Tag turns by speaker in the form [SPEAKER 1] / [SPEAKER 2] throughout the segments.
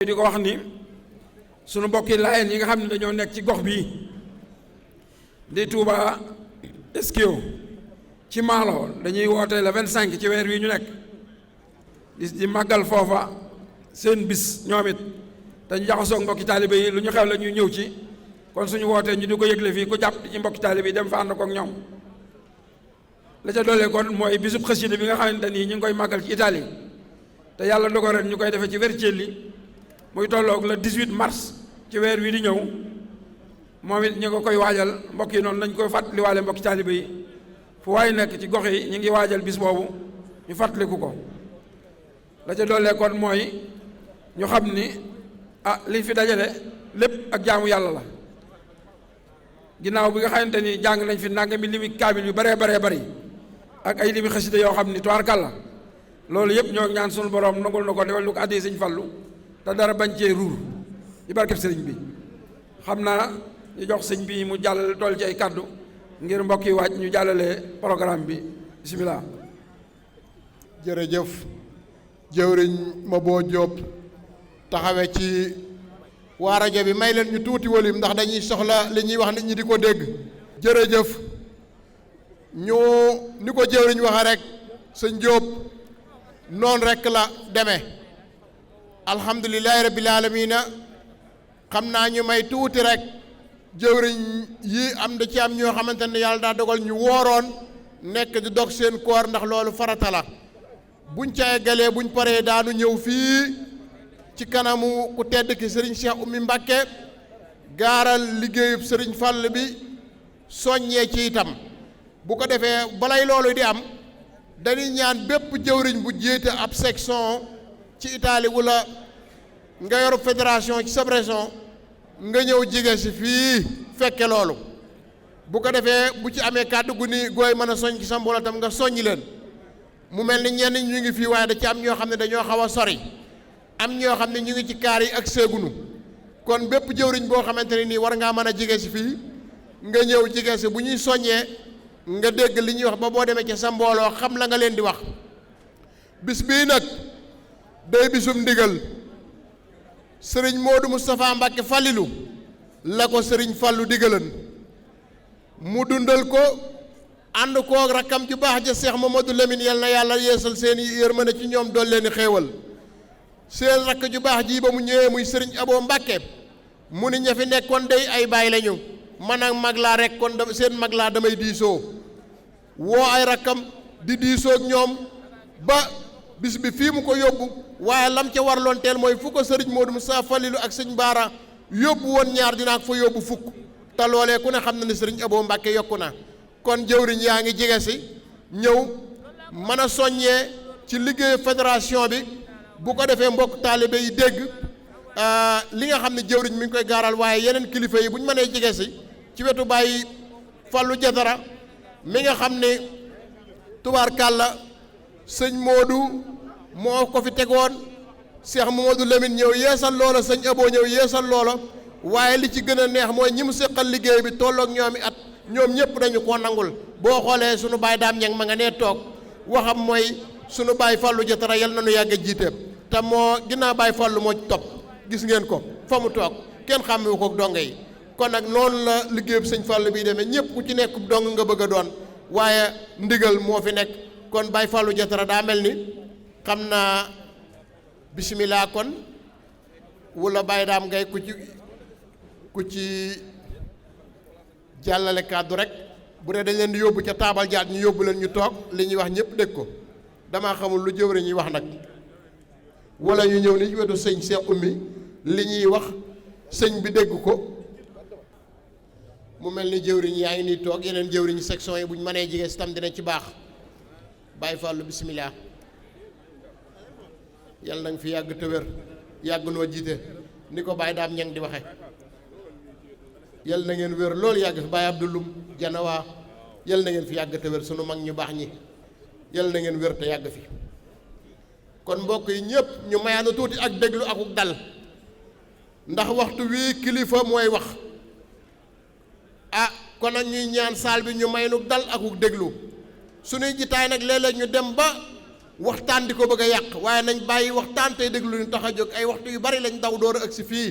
[SPEAKER 1] di ko wax ni sunu mbokki Laayeen yi nga xam ne dañoo nekk ci gox bii di Touba Eskio ci Maalo dañuy woote le 25 ci weer wi ñu nekk di màggal foofa seen bis ñoom it dañu jaxasoo mbokki taalibe yi lu ñu xew la ñuy ñëw ci kon suñu wootee ñu di ko yëgle fii ku jàpp ci mbokki taalibe yi dem fa ànd ko ak ñoom la ca doolee kon mooy bisub xasida bi nga xamante ni ñu ngi koy màggal ci Italie te yàlla dogal ren ñu koy defee ci Vercelli muy tolloog le 18 mars ci weer wi di ñëw moom it ñu ko koy waajal mbokk yi noonu nañ koy fàttaliwaale mbokki taalibe yi fu waay nekk ci gox yi ñu ngi waajal bis boobu ñu fàttaliku ko la ca doolee kon mooy ñu xam ni liñ fi dajale lépp ak jaamu yàlla la ginnaaw bi nga xamante ni jàng nañ fi nangami limi kaamil yu baree bari ak ay limi xasida yoo xam ni tubaarkàlla loolu yëpp ñoo ñaan sunu borom nangul na ko defal lu ko addi Sëñ Fallu te dara bañ cee ruur ci barkeb sëriñ bi xam naa ñu jox sëñ bi mu jàllale tool ci ay kàddu ngir mbokk yi waaj ñu jàllale programme bi bisimilah.
[SPEAKER 2] jërëjëf jëwriñ Mabo Diop taxawe ci waa rajo bi may leen ñu tuuti walim ndax dañuy soxla li ñuy wax nit ñi di ko dégg. jërëjëf ñu ni ko jëwriñ waxe rek sëñ Diop noonu rek la demee alhamdulilahi rabbil alamina xam naa ñu may tuuti rek jëwriñ yi am da ci am ñoo xamante ne yàlla daa dogal ñu wooroon nekk di dog seen koor ndax loolu farata la buñ ca eggalee buñ paree daanu ñëw fii ci kanamu ku tedd ki sëriñ Cheikh Oumy Mbacké gaaral liggéeyub sëriñ Fall bi soññee ci itam bu ko defee balay loolu di am dañuy ñaan bépp jëwriñ bu jiite ab section ci Italie wala nga yor fédération ci sab région nga ñëw jige si fii fekke loolu bu ko defee bu ci amee kàddu gu ni gooy mën a soñ ci sa mbooloo tam nga soññi leen mu mel ni ñenn ñu ngi fii waaye da ci am ñoo xam ne dañoo xaw a sori am ñoo xam ne ñu ngi ci kaar yi ak seegunu kon bépp jëwriñ boo xamante ne nii war ngaa mën a jige si fii nga ñëw jige si bu ñuy soññee nga dégg li ñuy wax ba boo demee ci sa mbooloo xam la nga leen di wax bis bii nag day bisum ndigal sëriñ Modou Moustapha Mbacké Fallilu la ko sëriñ Fallu digalan mu dundal ko ànd koo rakkam ju baax ja Cheikh Mamadou Lamine yal na yàlla yeesal seen yërmande ci ñoom doon leen xéewal seen rakk ju baax ji ba mu ñëwee muy sëriñ Abo Mbacké mu ni ña fi nekkoon day ay baay lañu man ak mag laa rek kon seen mag laa damay diisoo woo ay rakkam di diisoo ak ñoom ba bis bi fii mu ko yóbbu waaye lam ca warloon teel mooy fu ko sëriñ Modou Moussa Fallilu ak sëñ Baara yóbbu woon ñaar dinaa ko fa yóbbu fukk te loolee ku ne xam na ne sëriñ Abo Mbacké yokku na kon jëwriñ yaa ngi jege si ñëw mën a soññee ci liggéey fédération bi bu ko defee mbokk taalibe yi dégg li nga xam ne jëwriñ mi ngi koy gaaral waaye yeneen kilifa yi bu ñu mënee jege si ci wetu bàyyi Fallu Jatara mi nga xam ne tubaarkàlla sëñ Modou moo ko fi tegoon Cheikh Mamadou Lamine ñëw yeesal loola sëñ Abo ñëw yeesal loola waaye li ci gën a neex mooy ñi mu séqal liggéey bi tolloog ñoomi at ñoom ñëpp dañu koo nangul boo xoolee sunu baay daam ñang ma nga nee toog waxam mooy sunu baay Fallu Jatara yal na nu yàgg a jiite te moo ginnaaw baay Fallu moo ci topp gis ngeen ko fa mu toog kenn xàmmewu ko donge yi kon nag noonu la liggéeyub sëñ Fallu bi demee ñëpp ku ci nekk dong nga bëgg a doon waaye ndigal moo fi nekk kon baay Fallu Jatara daa mel ni xam naa bisimilah kon wala baay daam ngay ku ci jàllale kàddu rek bu dee dañ leen di yóbbu ca taabal jaat ñu yóbbu leen ñu toog li ñuy wax ñëpp dégg ko damaa xamul lu jëwriñ ñuy wax nag wala ñu ñëw ni ci wetu sëñ Cheikh Oumy li ñuy wax sëñ bi dégg ko mu mel ni jëwriñ yaa ngi nii toog yeneen jëwriñ section yi bu ñu mënee jege si tam dina ci baax Baye Fallu bisimilah yàlla na nga fi yàgg te wér yàgg noo jiite ni ko Baye daam ñang di waxe yàlla na ngeen wér loolu yàgg fi Baye Abdoulum Janawaa yàlla na ngeen fi yàgg te wér sunu mag ñu baax ñi yàlla na ngeen wér te yàgg fi kon mbokk yi ñëpp ñu mayaana tuuti ak déglu akuk dal ndax waxtu wii kilifa mooy wax kon nag ñuy ñaan saal bi ñu may nu dal akuk déglu suñuy jitaay nag léeg-léeg ñu dem ba waxtaan di ko bëgg a yàq, waaye nañ bàyyi waxtaan tey déglu ñu tax a jóg. ay waxtu yu bari lañ daw door a agsi fii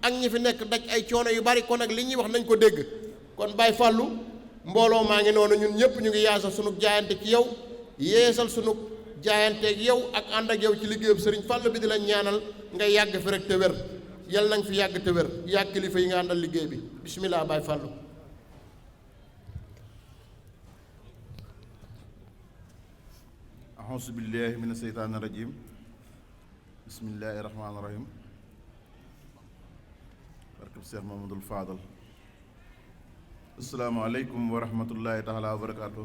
[SPEAKER 2] ak ñi fi nekk daj ay coono yu bari, kon nag li ñuy wax nañ ko dégg. kon Baye Fallou mbooloo maa ngi noonu, ñun ñëpp ñu ngi yaasal sunu jaayante ci yow, yeesal sunu jaayanteeg yow ak ànd ak yow ci liggéeyub Sëriñ Fallou bi di la ñaanal nga yàgg fi rek te wér. yal na nga fi yàgg te wér yàgg kilifa yi nga àndal liggéey bi. bismillah Baye Fallou.
[SPEAKER 3] auzu billahi mina seytaani rajim. bismillahi rahmaani rahim. barkab Seex Mamadul Faadal. asalaamaaleykum wa rahmatullahi taala wa barakaatu.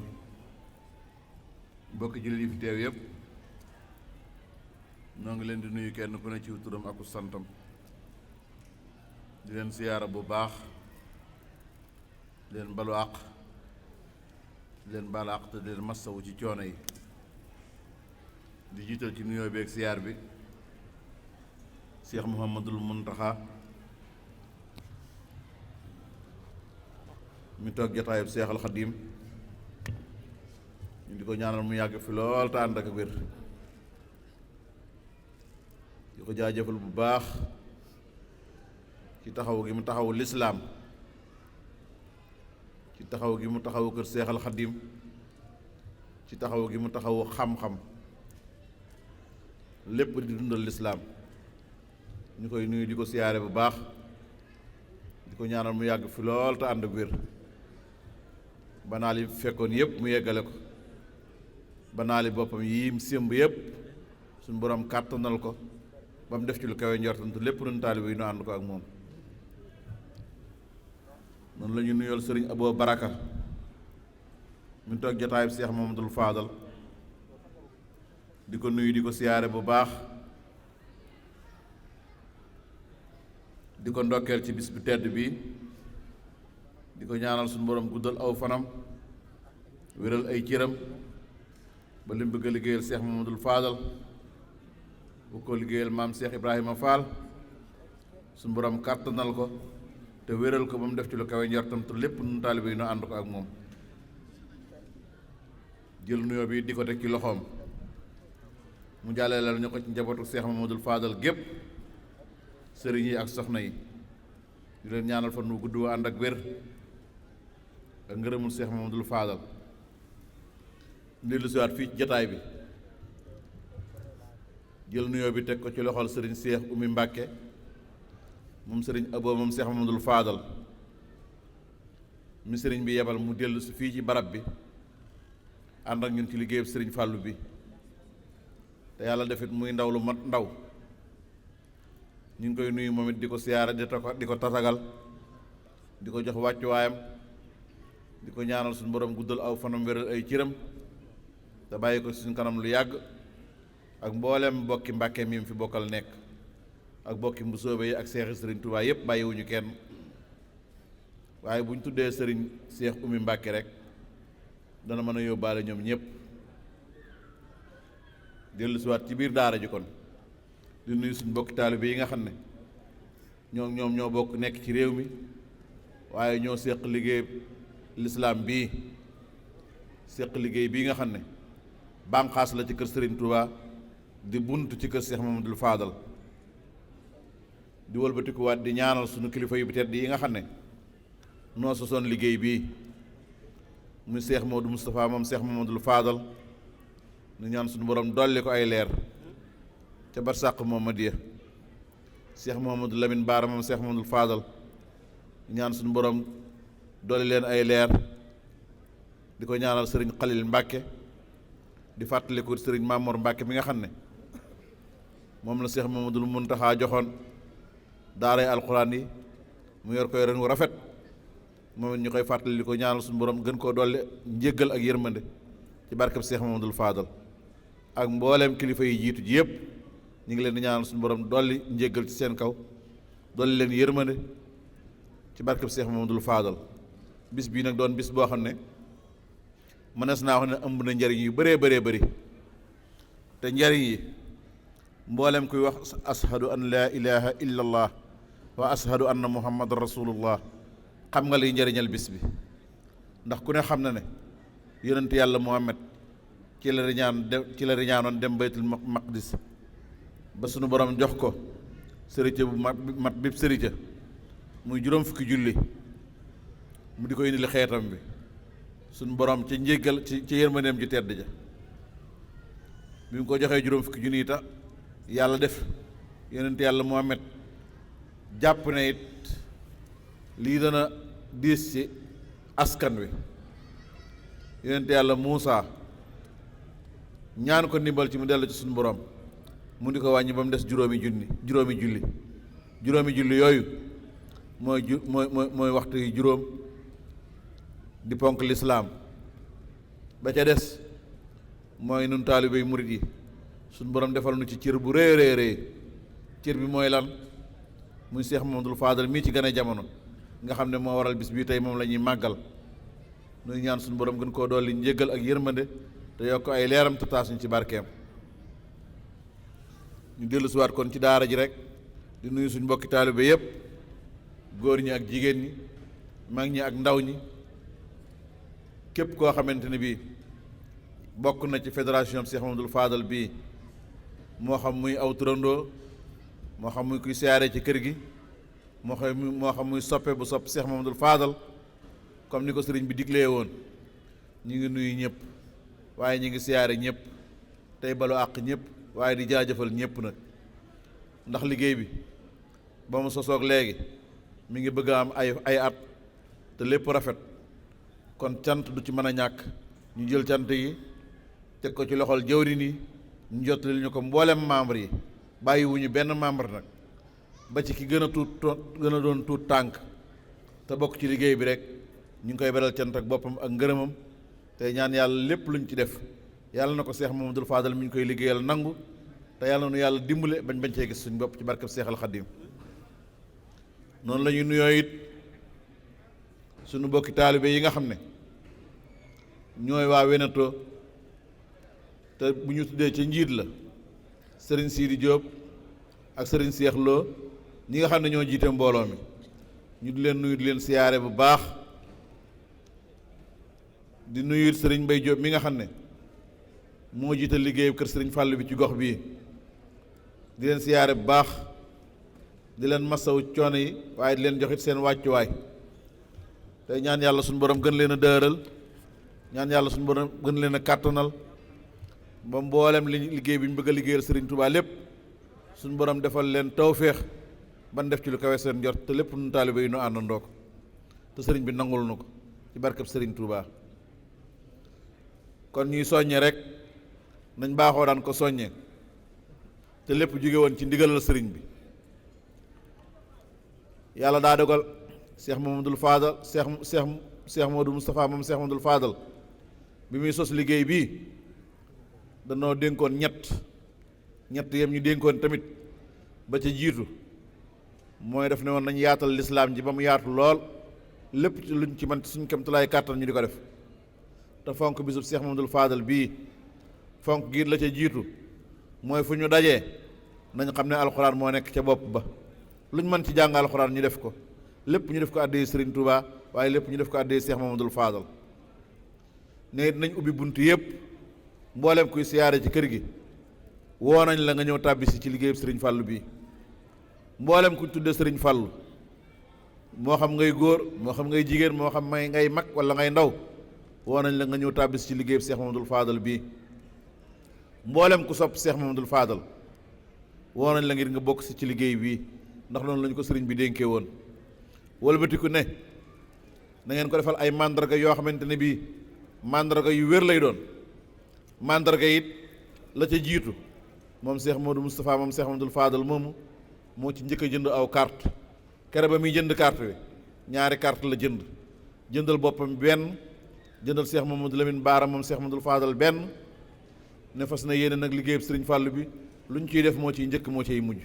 [SPEAKER 3] mbokki jullit yi fi teew yépp noo ngi leen di nuyu kenn ku ne ci turam ak santam, di leen siyaara bu baax, di leen balu àq, di leen baal àq te di leen massawu ci coono yi. di jiital ci nuyoo bi ak siyaar bi Cheikh Mouhamadul Muntaxa mi toog jotaayub Seexal Xadiim, ñu di ko ñaanal mu yàgg fi lool te ànd ak wér. di ko jaajëfal bu baax ci taxaw gi mu taxawu lislaam, ci taxaw gi mu taxawu kër Seexal Xadiim, ci taxaw gi mu taxawu xam-xam, lépp di dundal lislaam. ñu koy nuyu di ko siyaare bu baax, di ko ñaanal mu yàgg fi lool te ànd ak wér. banaal yi fekkoon yépp mu yeggale ko, banaal yi boppam yi mu sémb yépp suñu borom kàttanal ko ba mu def ci lu kawe njortam te lépp nun taalibe yi nu ànd ko ak moom. noonu la ñu nuyool sëriñ Abo Baraka mu toog jotaayub Seex Mamadul Faadal, di ko nuyu di ko siyaare bu baax, di ko ndokkeel ci bis bu tedd bi, di ko ñaanal suñu borom guddal aw fanam, wéral ay cëram ba lim bëgg a liggéeyal Seex Mamadul Faadal bu ko liggéeyal maam Seex Ibrahima Fall suñu borom kàttanal ko te wéral ko ba mu def ci lu kawe njortam te lépp nu taalibe yi noo ànd ko ak moom. jël nuyoo bi di ko teg ci loxoom mu jàlleelal ñu ko ci njabootu Seex Mamadul Faadal gépp, sëriñ yi ak soxna yi, di leen ñaanal fan wu gudd ànd ak wér ak ngërëmul Seex Mamadul Faadal. dellu siwaat fii ci jataay bi jël nuyoo bi teg ko ci loxol sëriñ Seex Umi Mbàkke moom sëriñ Abo moom Seex Mamadul Faadal mi sëriñ bi yebal mu dellu si fii ci barab bi ànd ak ñun ci liggéeyub sëriñ Fàllu bi, te yàlla defit muy ndaw lu mat ndaw. ñu ngi koy nuyu moom it di ko siyaara di ko tatagal, di ko jox wàccuwaayam, di ko ñaanal suñu borom guddal aw fanam, wéral ay ciram te bàyyi ko suñu kanam lu yàgg, ak mboolem bokki Mbàkke mi fi bokkal nekk ak bokki Mbusoobe yi ak seexi sëriñ Tuubaa yépp bàyyiwuñu kenn. waaye bu ñu tuddee sëriñ Seex Umi Mbàkke rek dana mën a yóbbaale ñoom ñëpp. dellu siwaat ci biir daara ji kon di nuyu suñu bokki taalibe yi nga xam ne ñoom ñoo bokk nekk ci réew mi, waaye ñoo séq liggéey lislaam bii, séq liggéey bii nga xam ne bànqaas la ci kër Sëriñ Tuubaa, di bunt ci kër Seex Mamadul Faadal. di wëlbatikuwaat di ñaanal suñu kilifa yu tedd yi nga xam ne noo sosoon liggéey bii, muy Seex Moodu Mustafaa moom Seex Mamadul Faadal. nu ñaan suñu borom dolli ko ay leer ca barsàq Muhammadiya. Seex Muhammadu Lamin Baara moom Seex Mamadul Faadal ñaan suñu borom dolli leen ay leer. di ko ñaanal sëriñ Xalil Mbàkke, di fàttaliku sëriñ Maamoor Mbàkke mi nga xam ne moom la Seex Mamadul Muntaxaa joxoon daaray alxuraan yi mu yor ko yoren wu rafet. moom it ñu koy fàttali di ko ñaanal suñu borom gën koo dolli njéggal ak yërmande ci barkeb Seex Mamadul Faadal. ak mbooleem kilifa yi jiitu ji yëpp ñu ngi leen di ñaanal suñu borom dolli njéggal ci seen kaw, dolli leen yërmande ci barkeb Seex Mamadul Faadal. bis bii nag doon bis boo xam ne mënees naa wax ne ëmb na njariñ yu bëree bëri, te njariñ yi mboolem kuy wax ashadu an laa ilaha illa allah wa ashadu anna muhammadan rasulullah xam nga liy njariñal bis bi. ndax ku ne xam na ne yonent yàlla Muhammad ci la riñaanoon dem baytul maqdis ba sunu borom jox ko sërite bu mat bépp sërite muy juróom fukki julli mu di ko indil xeetam bi sunu borom ci njéggal ci yërmandeem ju tedd ja bi mu ko joxee juróom fukki junni ta yàlla def yonent yàlla Muhammad jàpp ne it lii dana diis ci askan wi yonent yàlla Muusa ñaan ko ndimbal ci mu dellu ci suñu borom mu di ko wàññi ba mu des juróomi julli yooyu mooy waxtu yi juróom di ponk lislaam ba ca des mooy nun taalibe yi murit yi suñu borom defal nu ci cër bu rëy rëy cër bi mooy lan muy Seex Mamadul Faadal mii ci gane jamono nga xam ne moo waral bis bii tey moom la ñuy màggal nuy ñaan suñu borom gën koo dolli njéggal ak yërmande te yokk ay leeram te taas ñu ci barkeem ñu dellu siwaat kon ci daara ji rek di nuyu suñ mbokki taalibe yépp góor ñi ak jigéen ñi mag ñi ak ndaw ñi képp koo xamante ne bii bokk na ci fédération Cheikh Mamadou Fadal bii moo xam muy aw turandoo moo xam muy kuy siyaare ci kër gi moo xam muy soppe bu sopp Cheikh Mamadou Fadal comme ni ko sëriñ bi diglee woon ñu ngi nuyu ñëpp waaye ñu ngi siyaare ñëpp tey balu àq ñëpp waaye di jaajëfal ñëpp nag ndax liggéey bi ba mu sosoog léegi mi ngi bëgg a am ay at te lépp rafet kon cant du ci mën a ñàkk ñu jël cant yi teg ko ci loxol jawriñ yi ñu jottali ñu ko mboolem membre yi bàyyiwuñu benn membre nag ba ci ki gën a doon tuut tànk te bokk ci liggéey bi rek ñu ngi koy beral cant ak boppam ak ngërëmam tey ñaan yàlla lépp luñ ci def yàlla na ko Seex Mamadul Fadal mi ñu koy liggéeyal nangu te yàlla nu yàlla dimbale bañ cee gis suñ bopp ci barkeb Seexal Xadim noonu la ñuy nuyoo it suñu bokki taalibe yi nga xam ne ñooy waa Weneto te bu ñu tuddee ca njiit la sëriñ Sidi Diop ak sëriñ Seex Lo ñi nga xam ne ñoo jiite mbooloo mi ñu di leen nuyu di leen siyaare bu baax di nuyu sëriñ Mbay Diop mi nga xam ne moo jiite liggéeyu kër sëriñ Fàllu bi ci gox bii di leen siyaare bu baax di leen masawu coono yi waaye di leen joxit seen wàccuwaay tey ñaan yàlla suñu borom gën leen a dëëral ñaan yàlla suñu borom gën leen a kàttanal ba mboolem liggéey bi ñu bëgg a liggéeyal sëriñ Touba lépp suñu borom defal leen tawféex ban def ci lu kawe seen njort te lépp nu taalibe yi nu àndandoo ko te sëriñ bi nangul nu ko ci barkeb sëriñ Touba kon ñuy soññe rek nañ baaxoo daan ko soññe te lépp jóge woon ci ndigalal sëriñ bi yàlla daa dogal Cheikh Mamadou Fadal Cheikh Mamadou Moustapha moom Cheikh Mamadou Fadal bi muy sos liggéey bii danoo dénkoon ñett yem ñu dénkoon tamit ba ca jiitu mooy def ne woon nañ yaatal lislaam ji ba mu yaatu lool lépp ci luñ ci man suñ kemtalaay kàttan ñu di ko def te fonk bisub Cheikh Mamadou Fadal bii fonk giir la ca jiitu mooy fu ñu dajee nañ xam ne alxuraan moo nekk ca bopp ba luñ mën ci jàng alxuraan ñu def ko lépp ñu def ko àddee Serigne Touba waaye lépp ñu def ko àddee Cheikh Mamadou Fadal ne nañ ubbi bunt yëpp mboolem kuy siyaare ci kër gi woo nañ la nga ñëw tàbbisi ci liggéeyub Serigne Fallou bii mboolem kuñ tuddee Serigne Fallou moo xam ngay góor moo xam ngay jigéen moo xam ngay mag wala ngay ndaw woo nañ la nga ñëw tàbbisi ci liggéeyub Cheikh Mamadou Fadal bii mboolem ku sopp Cheikh Mamadou Fadal woo nañ la ngir nga bokk si ci liggéey bii ndax noonu lañu ko sëriñ bi dénkee woon wëlbatiku ne na ngeen ko defal ay mandarga yoo xamante ne bii mandarga yu wér lay doon mandarga it la ca jiitu moom Cheikh Modou Moustapha moom Cheikh Mamadou Fadal moomu moo ci njëkk a jënd aw carte kere ba muy jënd carte bi ñaari carte la jëndal boppam benn jëndal Cheikh Mamadou Lamine Baara moom Cheikh Mamadou Fadal benn ne fas na yéene nag liggéeyub sëriñ Fàllu bi lu ñu ciy def moo ciy njëkk moo ciy mujj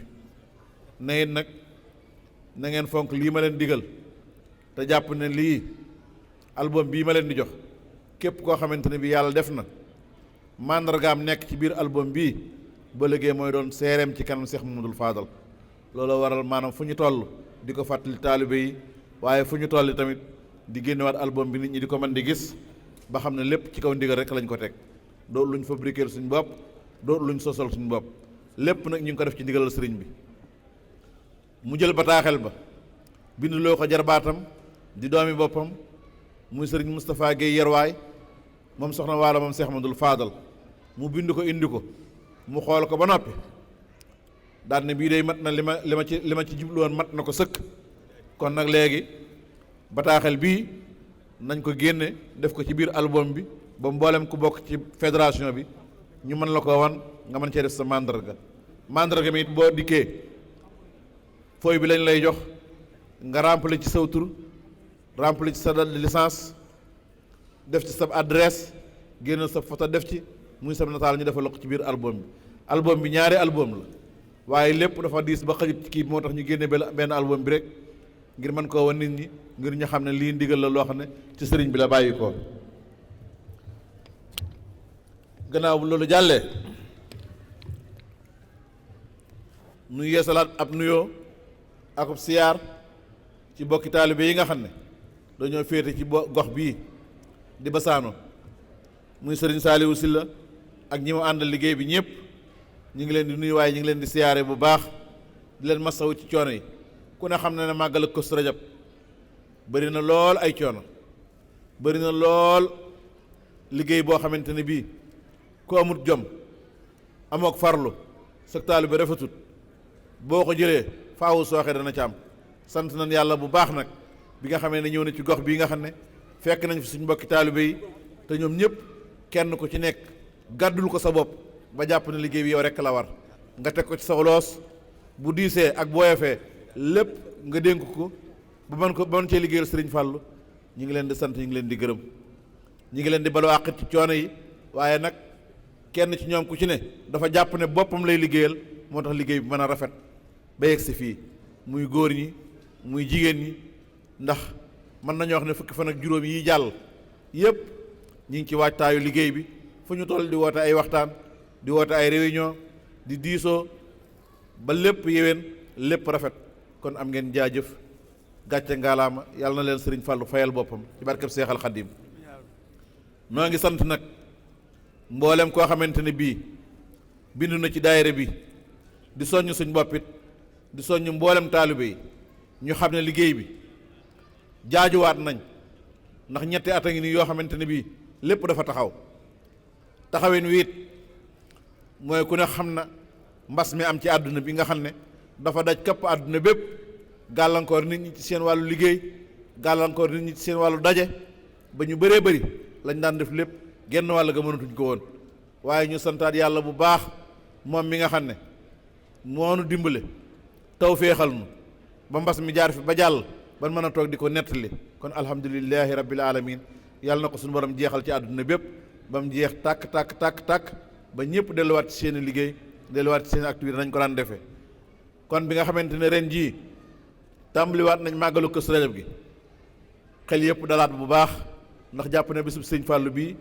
[SPEAKER 3] na it nag na ngeen fonk lii ma leen digal te jàpp ne lii album bii ma leen di jox képp koo xamante ne bi yàlla def na màndargaam nekk ci biir album bii ba liggéey mooy doon seereem ci kanam Cheikh Mamadou Fadal loolu waral maanaam fu ñu toll di ko fàttali taalibe yi waaye fu ñu toll tamit di génnewaat album bi nit ñi di ko mën di gis ba xam ne lépp ci kaw ndigal rek lañ ko teg doo luñ fabriquer suñu bopp doo luñ sosal suñu bopp lépp nag ñu ngi ko def ci ndigalal sëriñ bi. mu jël bataaxel ba binduloo ko jarbaatam di doomi boppam muy sëriñ Moustapha Guèye Yerwaay moom soxna Waalo moom Cheikh Ahmadul Fadal mu bind ko indi ko mu xool ko ba noppi daal ne bii day mat na li ma ci jublu woon mat na ko sëkk. kon nag léegi bataaxel bii nañ ko génne def ko ci biir album bi ba mboolem ku bokk ci fédération bi ñu mën la ko wan nga mën cee def sa mandarga mi it boo dikkee fooy bi lañ lay jox nga remplir ci saw tur remplir ci sa date de licence def ci sa adresse génn sa photo def ci muy sa nataal ñu defal la ko ci biir album bi ñaari album la waaye lépp dafa diis ba xajut ci kii moo tax ñu génne benn album bi rek ngir mën koo wan nit ñi ngir ñu xam ne lii ndigal la loo xam ne ci sëriñ bi la bàyyi ko. gannaaw bu loolu jàllee nu yeesalaat ab nuyoo akub siyaar ci bokki taalibe yi nga xam ne dañoo féete ci gox bii di Basaano muy sëriñ Saaliwu Silla ak ñi mu àndal liggéey bi ñëpp ñu ngi leen di nuyu waaye ñu ngi leen di siyaare bu baax di leen masawu ci coono yi ku ne xam na ne màggal ak Kazu Rajab bëri na lool ay coono bëri na lool liggéey boo xamante ne bii ku amut jom amook farlu sa taalibe bi rafetut boo ko jëlee faawu sooxe dana ci am. sant nañ yàlla bu baax nag bi nga xamee ne ñëw na ci gox bii nga xam ne fekk nañ fi suñ mbokki taalibe yi te ñoom ñëpp kenn ku ci nekk gàddul ko sa bopp ba jàpp ne liggéey bi yow rekk la war nga teg ko ci sa loos bu diisee ak bu woyofee lépp nga dénk ko ba mën cee liggéeyal Sëriñ Fàllu ñi ngi leen di sant ñi ngi leen di gërëm ñi ngi leen di balu àq ci coono yi waaye nag kenn ci ñoom ku ci ne dafa jàpp ne boppam lay liggéeyal moo tax liggéey bi mën a rafet ba yegg si fii muy góor ñi muy jigéen ñi ndax mën nañu wax ne fukki fan ak juróom yi jàll yépp ñi ngi ci waajtaayu liggéey bi fu ñu toll di woote ay waxtaan di woote ay réunion di diisoo ba lépp yéwén lépp rafet kon am ngeen jaajëf gàcce ngaalaama yàlla na leen Sëriñ Fàllu fayal boppam ci barkeb Seexal Xadiim noo ngi sant nag mboolem koo xamante ne bii bindu na ci daayira bi di soññ suñ boppit di soññ mboolem taalibe yi ñu xam ne liggéey bi jaajuwaat nañ ndax ñetti at a ngi nii yoo xamante ne bii lépp dafa taxawin wiit mooy ku ne xam na mbas mi am ci àdduna bi nga xam ne dafa daj këpp àdduna bépp gàllankoor nit ñi ci seen wàllu liggéey gàllankoor nit ñi ci seen wàllu daje ba ñu bëree bëri lañ daan def lépp genn wàll ga mënatuñ ko woon waaye ñu santaat yàlla bu baax moom mi nga xam ne moonu dimbale taw féexal nu ba mbas mi jaar fi ba jàll ban mën a toog di ko nettali kon alhamdulillahi rabbil alamin yàlla na ko suñu borom jeexal ci àdduna bépp ba mu jeex tàkk ba ñëpp delluwaat ci seen liggéey delluwaat ci seen activité nañ ko daan defee kon bi nga xamante ne ren jii tàmbaliwaat nañ màggalu Kazu Rajab gi xel yëpp dalaat bu baax ndax jàpp ne bisub Sëñ Fàllu bii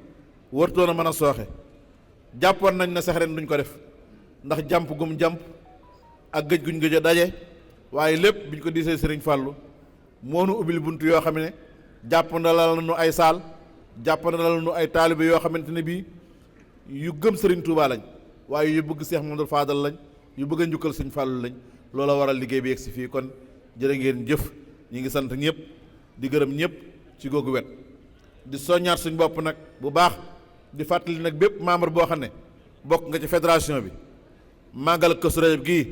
[SPEAKER 3] wartoon a mën a sooxe jàppoon nañ ne sax ren duñ ko def ndax jàmp gum jàmp ak gëj guñ gëj a daje waaye lépp biñ ko diisee Sëriñ Fàllu moo nu ubbil bunt yoo xam ne jàpp ndalal nu ay saal jàpp ndalal nu ay taalibe yoo xamante ne bii yu gëm Sëriñ Tuubaa lañ waaye yu bëgg Seex Mamadu Faadal lañ yu bëgg a njukkal Sëñ Fàllu lañ loola waral liggéey bi yegg si fii kon jërë ngeen jëf ñi ngi sant ñëpp di gërëm ñëpp ci googu wet di soññaat suñ bopp nag bu baax di fàttali nag bépp membre boo xam ne bokk nga ci fédération bi màggal Kazu Rajab gii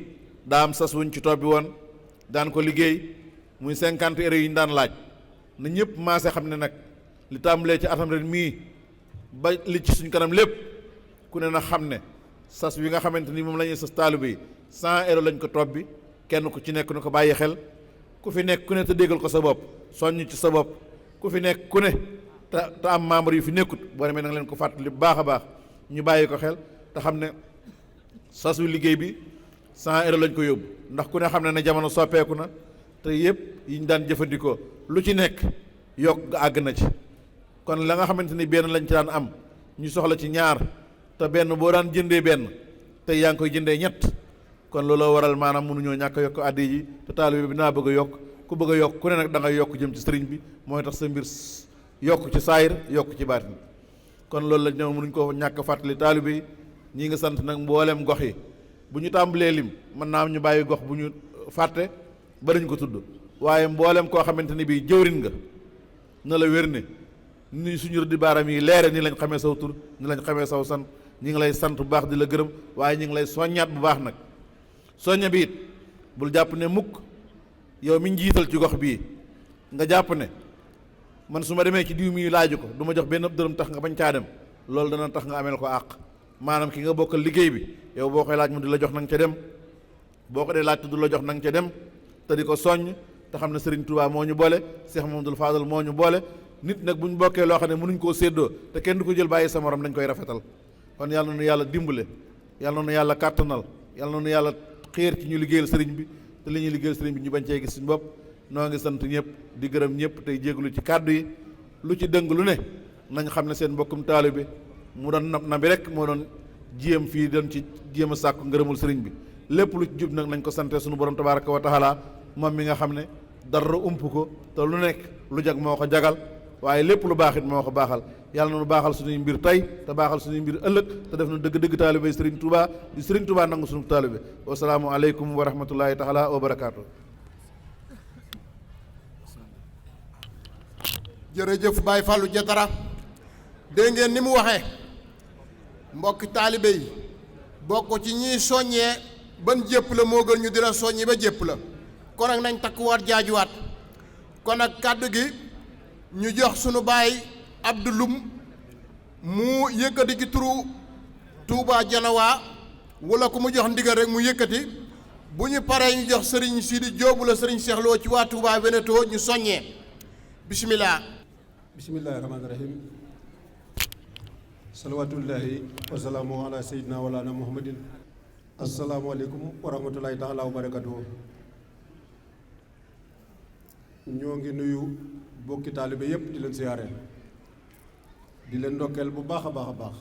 [SPEAKER 3] daa am sas wuñ ci topp bi woon daan ko liggéey muy 50 euros yi ñu daan laaj na ñëpp maase xam ne nag li tàmbalee ci atam ren mii ba li ci suñ kanam lépp ku ne na xam ne sas wi nga xamante ni moom la ñuy sas taalibe yi 100 euros lañ ko topp bi kenn ku ci nekk na ko bàyyi xel ku fi nekk ku ne te déggal ko sa bopp soññ ci sa bopp ku fi nekk ku ne te am membre yu fi nekkut boo demee na nga leen ko fàttali bu baax a baax ñu bàyyi ko xel te xam ne sas wi liggéey bi 100 euros lañ ko yóbbu ndax ku ne xam ne jamono soppeeku na te yëpp yi ñu daan jëfandikoo lu ci nekk yokk àgg na ci kon la nga xamante ni benn lañ ci daan am ñu soxla ci ñaar te benn boo daan jëndee benn te yaa ngi koy jëndee ñett kon looloo waral maanaam mënuñoo ñàkk a yokk addi yi te taalibe bi naa bëgg a yokk ku bëgg a yokk ku ne nag da ngay yokk jëm ci sëriñ bi mooy tax sa mbir yokk ci saayir yokk ci baatin kon loolu la ñoom mënuñ ko ñàkk fàttali taalibe yi. ñi nga sant nag mboolem gox yi bu ñu tàmbalee lim mën naa am ñu bàyyi gox bu ñu fàtte ba dañ ko tudd waaye mboolem koo xamante ni bii jëwrin nga na la wér ne ni suñu rëdd baaram yi leere ni lañ xamee saw tur ni lañ xamee saw sant ñi ngi lay sant bu baax di la gërëm waaye ñi ngi lay soññaat bu baax nag soñña bi it bul jàpp ne mukk yow mi njiital ci gox bii nga jàpp ne man su ma demee ci diw mi laaju ko du ma jox benn dërëm tax nga bañ caa dem loolu dana tax nga ameel ko àq maanaam ki nga bokkal liggéey bi yow boo koy laaj mu di la jox nanga ca dem boo ko dee laaj te du la jox nanga ca dem te di ko soññ te xam ne Serigne Touba moo ñu boole Cheikh Mamadou Fadal moo ñu boole nit nag bu ñu bokkee loo xam ne mënuñ koo séddoo te kenn du ko jël bàyyi sa morom dañ koy rafetal kon yàlla na nu yàlla dimbale yàlla na nu yàlla kàttanal yàlla na nu yàlla xiir ci ñu liggéeyal sëriñ bi te li ñuy liggéeyal sëriñ bi ñu bañ cee gis suñu bopp noo ngi sant ñëpp di gërëm ñëpp tey jégalu ci kàddu yi lu ci dëng lu ne nañ xam ne seen mbokkum taalibe mu doon na bi rek moo doon jéem fii doon ci jéem a sàkku ngërëmul sëriñ bi lépp lu ci jub nag nañ ko sante suñu borom tabaraka wa taala moom mi nga xam ne dara ump ko te lu nekk lu jag moo ko jagal waaye lépp lu baax it moo ko baaxal yàlla na nu baaxal suñuy mbir tey te baaxal suñuy mbir ëllëg te def na dëgg-dëgg taalibe Sëriñ Tuubaa di Sëriñ Tuubaa nangu suñu taalibe wasalaamu aleykum wa rahmatullahi taala wa barakaatu.
[SPEAKER 2] jërëjëf Baye Fallou Diatara dégg ngeen ni mu waxee mbokki taalibe yi bokk ci ñiy soññee ban jépp la moo gën ñu di la soññi ba jépp la kon nag nañ takkuwaat jaajuwaat kon nag kàddu gi ñu jox sunu baay Abdoulum mu yëkkati ci turu Touba Janawaa wala ku mu jox ndigal rek mu yëkkati bu ñu paree ñu jox sëriñ Sidi Jóobu la sëriñ Seex Lo ci waa Touba Veneto ñu soññee bismillah.
[SPEAKER 4] bismillahi rahmaani rahim salawatullahi wasalaamu ala sayyidina walana muhammadin asalaamualeykum wa rahmatullahi taala wa barakatuhu ñoo ngi nuyu bokki taalibe yépp di leen siyaare di leen ndokkeel bu baax a baax a baax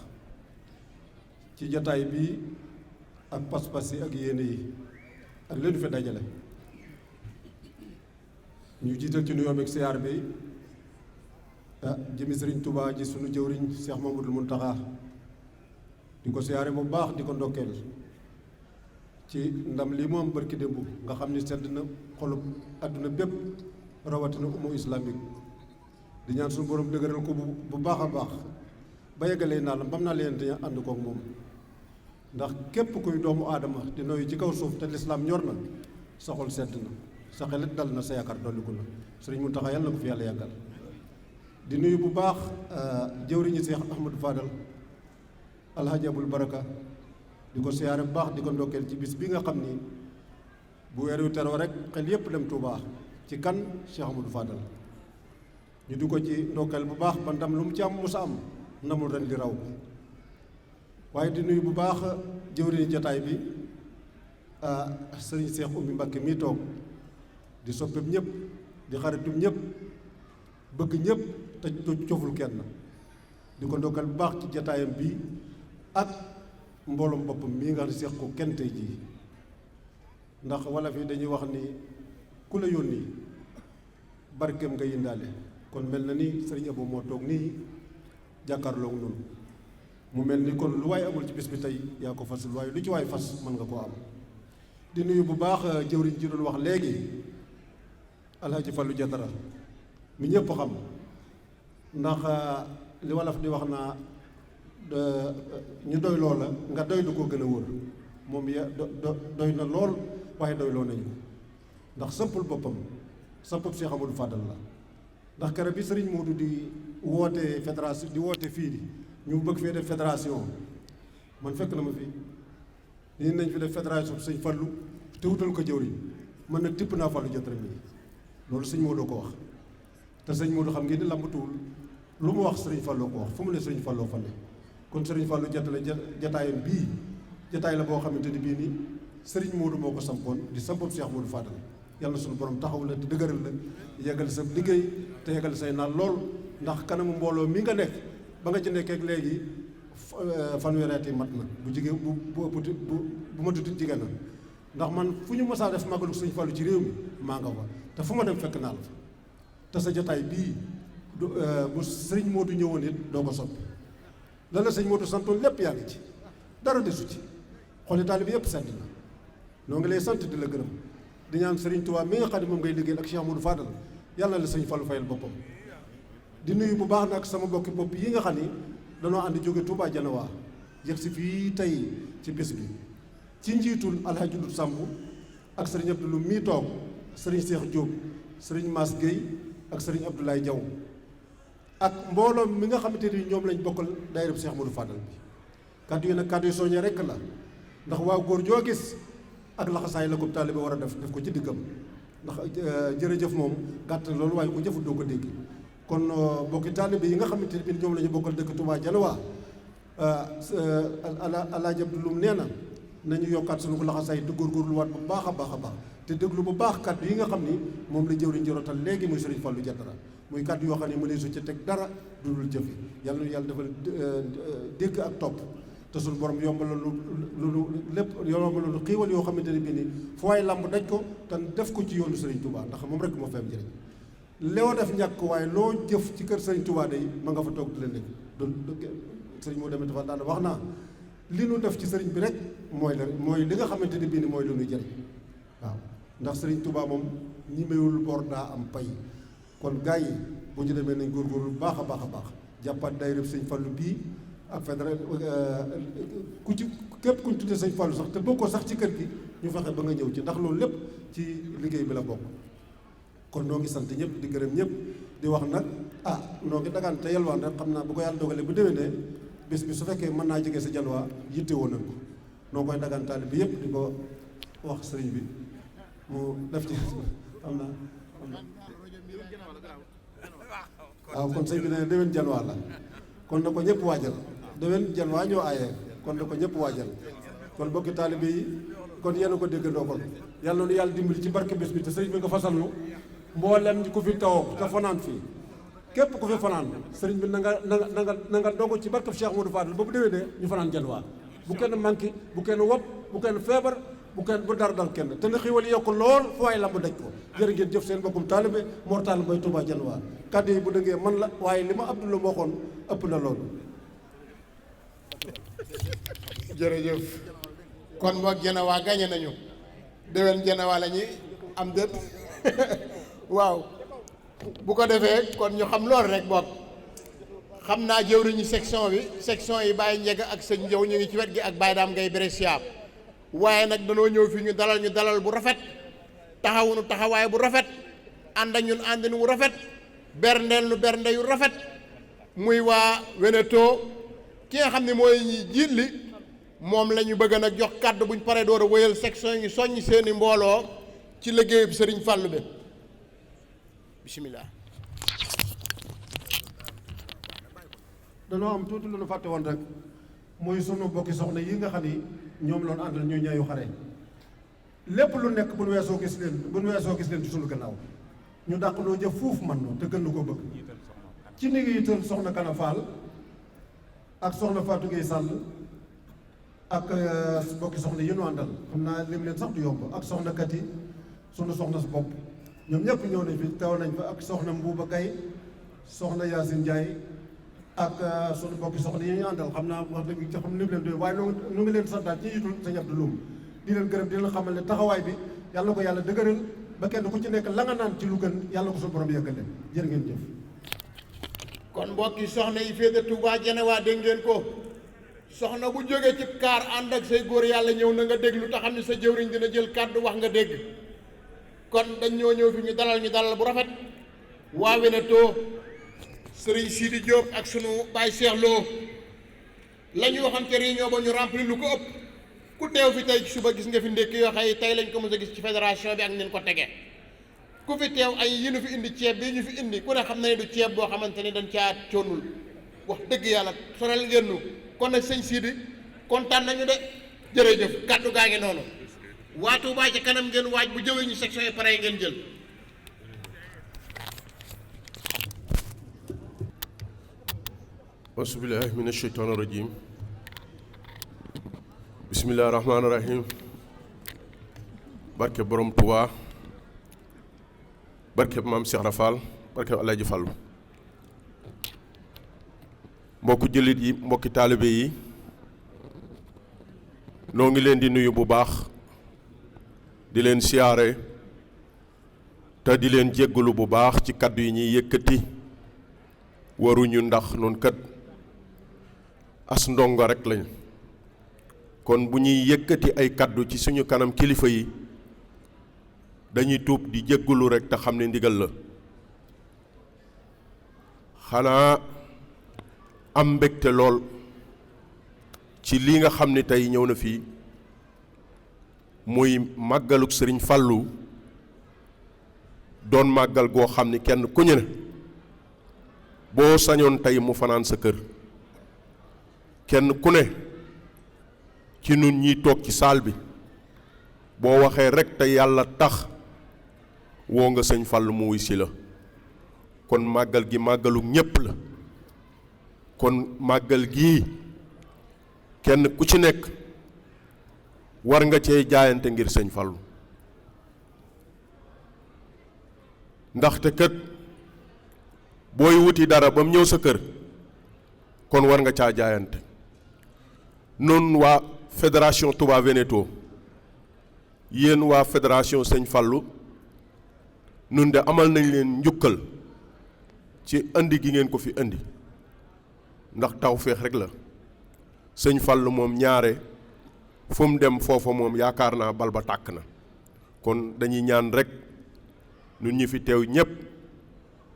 [SPEAKER 4] ci jataay bi ak pas-pas yi ak yéene yi ak leen fi dajale ñu jiital ci nuyoo ak siyaar bi jëmi Sëriñ Tuubaa ji sunu jëwriñ Cheikh Mamadou Muntaxa di ko siyaare bu baax di ko ndokkeel ci ndam lii mu am barki démb nga xam ni sedd na xolub àdduna bépp rawatina umma islamique di ñaan suñu borom dëgëral ko bu baax a baax ba yeggalee naa la bam naa leen di ànd kook moom ndax képp kuy doomu aadama di noyyu ci kaw suuf te lislaam ñor na sa xol sedd na sa xelit dal na sa yaakaar dolliku na Sëriñ Muntaxa yàlla na ko fi yàlla yàggal di nuyu bu baax jëwriñu Seex Ahmadou Fadal alhaji Abul Baraka di ko siyaare bu baax di ko ndokkeel ci bis bi nga xam ni bu weer wi teroo rek xel yépp dem Tuubaa ci kan Cheikh Ahmadou Fadal ñu di ko ci ndokkeel bu baax ba ndam lu mu ci am musa am ndamul ren di raw waaye di nuyu bu baax jëwriñu jataay bi sëriñ Seex Ummi Mbakke mii toog di soppeem ñëpp di xaritum ñëpp bëgg ñëpp te coful kenn di ko ndokkal bu baax ci jataayam bii ak mbooloom boppam mii nga xam ne seex ko kenn tey jii ndax wala fii dañuy wax ni ku la yónni barkeem nga yindaale kon mel na ni sëriñ Abo moo toog nii jàkkaarloog noonu mu mel ni kon lu waay amul ci bis bi tey yaa ko fasul waaye lu ci waay fas mën nga koo am di nuyu bu baax jëwriñ ji doon wax léegi Alhaji Fallou Diatara mi ñëpp xam ndax li wolof di wax naa ñu doy loo la nga doy du ko gën a wóor moom ya doy na lool waaye doy loo nañu ko ndax sëmpul boppam sëmpul Cheikh Amadou Fadal la ndax kere bi Sëriñ Moodu di woote fédération di woote fii di ñu bëgg fee def fédération man fekk na ma fi nii nañ fi def fédération sëñ Fallu te wutal ko jëwriñ man nag tipp naa Fallou Diatara mi loolu sëñ Moodu ko wax te sëñ Moodu xam ngeen ni lambatuwul lu mu wax sëriñ Fallou ko wax fu mu ne sëriñ Fallou fa ne kon sëriñ Fallou Diatara jataayam bii jataay la boo xamante ni bii nii sëriñ Moodu moo ko sampoon di sampoon Cheikh Moodu Fadal yàlla na suñu borom taxaw la te dëgëral la yeggal sa liggéey te yeggal say naan lool ndax kanamu mbooloo mi nga nekk ba nga ci nekkee léegi fanweeri at yi mat na bu jigéen bu ma tudd jigéen na ndax man fu ñu mësaa def màggalu sëriñ Fallou ci réew mi maa nga fa te fu ma dem fekk naa la fa te sa jotaay bii bu sëriñ Moodu ñëwoon it doo ko soppi la la sëñ Modou santoon lépp yaa ngi ci dara desu ci xooli taalibe yëpp sedd na noo ngi lay sant di la gërëm di ñaan Serigne Touba mi nga xam ne moom ngay liggéeyal ak Cheikh Modou Fadal yàlla la sëñ Fallou fayal boppam di nuyu bu baax nag sama bokki bopp yi nga xam ni danoo ànd jóge Touba Janawaa yegg si fii tey ci bés bi ci njiitul Alhaji Dut Samb ak Serigne Abdoulou mii toog Serigne Cheikh Diop Serigne Mass Gueye ak Serigne Abdoulaye Diaw ak mbooloo mi nga xamante ni ñoom lañ bokkal daayira Cheikh Modou Fadal bi kàddu yi nag kàddu yi soññee rekk la ndax waaw góor joo gis ak laxasaay la ko taalibe war a def ko ci diggam ndax jërëjëf moom gàtt loolu waaye ku jëfut doo ko dégg kon bokki taalibe yi nga xamante ni ñoom la ñu bokkal dëkk Touba Janawaa Alaaji Abdoulou nee na nañu yokkaat sunu ko laxasaay di góorgóorluwaat bu baax a baax a baax te déglu bu baax kàddu yi nga xam ni moom la jëwriñ jorotal léegi muy Serigne Fallou Diatara muy kàddu yoo xam ne mënee su ci teg dara dudul jëfe yàlla na yàlla defal dégg ak topp te suñu borom yombaloon lu lépp yombaloon lu xiiwal yoo xamante ne bii nii fu waay làmb daj ko te def ko ci yoonu Serigne Touba ndax moom rek moo fi am njëriñ loo def ñàkk waaye loo jëf ci kër Serigne Touba day ma nga fa toog di la nekk Serigne moo demee dafa daan wax naa li nu def ci Serigne bi rek mooy li nga xamante ne bii nii mooy lu ñuy jëriñ waaw ndax Serigne Touba moom ñi mayul bor daa am pay kon gars yi bu ñu demee nañ góorgóorlu bu baax a baax a baax jàppaat daayira Sëñ Fallu bii ak fédéral ku ci képp kuñ tuddee Sëñ Fallu sax te bokkoo sax ci kër gi ñu fexe ba nga ñëw ci ndax loolu lépp ci liggéey bi la bokk kon noo ngi sant ñëpp di gërëm ñëpp di wax nag noo ngi dagaan te yelwaan rek xam naa bu ko yàlla dogalee bu déwénee bés bi su fekkee mën naa jege sa Janawaa yitte woon nañ ko noo koy dagaan taali bi yëpp di ko wax sëriñ bi mu def ci xam naa waaw kon sëñ bi ne déwén Janawaa la kon na ko ñëpp waajal déwén Janawaa ñoo aaye kon na ko ñëpp waajal kon bokki taalibe yi kon yéen a ko déggandoo kon yàlla nu yàlla dimbali ci barke bés bi te sëriñ bi nga fasal nu mboolem ku fi tawoo te fanaan fii képp ku fi fanaan sëriñ bi na nga dogu ci barke Cheikh Modou Fadal ba bu déwénee ñu fanaan Janawaa bu kenn manqué bu kenn wopp bu kenn feebar bu dara dal kenn te na xiiwal yokk lool fu waay lamb daj ko jërë ngeen jëf seen bokkum taalibe Mor Talla Mbaye Touba Janawaa kàddu yi bu dëggee man la waaye li ma Abdoulaye waxoon ëpp na loolu.
[SPEAKER 2] jërëjëf kon boog Janawaa gañe nañu déwén Janawaa la ñuy am dët waaw bu ko defee kon ñu xam loolu rek boog xam naa jëwriñu section yi Baye Njega ak sëñ Njaw ñu ngi ci wet gi ak Baye Daam ngay Brescia waaye nag danoo ñëw fii ñu dalal bu rafet taxawunu taxawaay bu rafet ànd ak ñun àndin wu rafet berndeel nu bernde yu rafet muy waa Veneto ki nga xam ne mooy ñi jiit li moom la ñu bëgg nag jox kàddu buñ paree door a wéyal section yi soññ seeni mbooloo ci liggéeyu bi Sëriñ Fàllu bi bisimilah.
[SPEAKER 4] danoo am tuuti lu nu fàtte woon rek muy sunu bokki soxna yi nga xam ni ñoom loon àndal ñu ñaayu xare lépp lu nekk bu nu weesoo gis leen ci sunu gannaaw ñu dàq loo jëf fuuf man noonu te gën nu ko bëgg ci ni ngi itam soxna Kana Fall ak soxna Fatou Gueye Sall ak bokki soxna yi nu àndal xam naa lim leen sax du yomb ak soxna Kati sunu soxna su bopp ñoom ñëpp ñëw nañ fi taw nañ fa ak soxna Mbuuba Gaye soxna Yacine Ndiaye ak sunu bokki soxna yi ñu àndal xam naa wax dëgg ci xam lim leen doy waaye nu ngi leen santaat ci yitul sëñ Abdou Loum di leen gërëm di leen xamal ne taxawaay bi yàlla na ko yàlla dëgëral ba kenn ku ci nekk la nga naan ci lu gën yàlla ko suñu borom yëgal leen jërë ngeen jëf.
[SPEAKER 2] kon mbokki soxna yi féete Touba Janawaa dégg ngeen ko soxna bu jógee ci kaar ànd ak say góor yàlla ñëw na nga déglu te xam ne sa jëwriñ dina jël kàddu wax nga dégg kon dañ ñëw fi ñu dalal bu rafet waa Veneto Serigne Sidi Diop ak sunu Baye Cheikh Lo la ñu waxoon ca réunion ba ñu rempli lu ko ëpp ku teew fi tey suba gis nga fi ndékki yoo xëy tey lañ ko mos a gis ci fédération bi ak nin ko tege ku fi teew ay yi nu fi indi ceeb bi ñu fi indi ku ne xam na ne du ceeb boo xamante ni dañ caa coonul wax dëgg yàlla sonal ngeen nu kon nag sëñ Sidi kontaan nañu de jërëjëf kàddu gaa ngi noonu waa Touba ca kanam ngeen waaj bu jëwee ñu section yi pare ngeen jël.
[SPEAKER 5] Auzubillahi mina sheytaani rajim bismillahi rahmaani rahim barke borom Touba barke maam Cheikh Rafal barke Alaaji Fallu mbokki jullit yi mbokki taalibe yi noo ngi leen di nuyu bu baax di leen siyaare te di leen jéggalu bu baax ci kaddu yi ñuy yëkkati waruñu ndax noonu kat as ndongo rek lañ kon bu ñuy yëkkati ay kaddu ci suñu kanam kilifa yi dañuy tuub di jéggalu rek te xam ne ndigal la xanaa am mbégte lool ci lii nga xam ne tey ñëw na fii muy màggaluk sëriñ Fallou doon màggal goo xam ni kenn ku ñu ne boo sañoon tey mu fanaan sa kër kenn ku ne ci nun ñiy toog ci saal bi boo waxee rek te yàlla tax woo nga sëñ Fallou mu wuy si la kon màggal gi màggaluk ñépp la kon màggal gii kenn ku ci nekk war nga cee jaayante ngir sëñ Fallou ndaxte kat booy wuti dara ba mu ñëw sa kër kon war nga caa jaayante noonu waa fédération Touba Veneto yéen waa fédération sëñ Fallou nun de amal nañ leen njukkal ci indi gi ngeen ko fi indi ndax tawféex rek la sëñ Fallou moom ñaare fu mu dem foofa moom yaakaar naa bal ba tàkk na kon dañuy ñaan rek nun ñi fi teew ñépp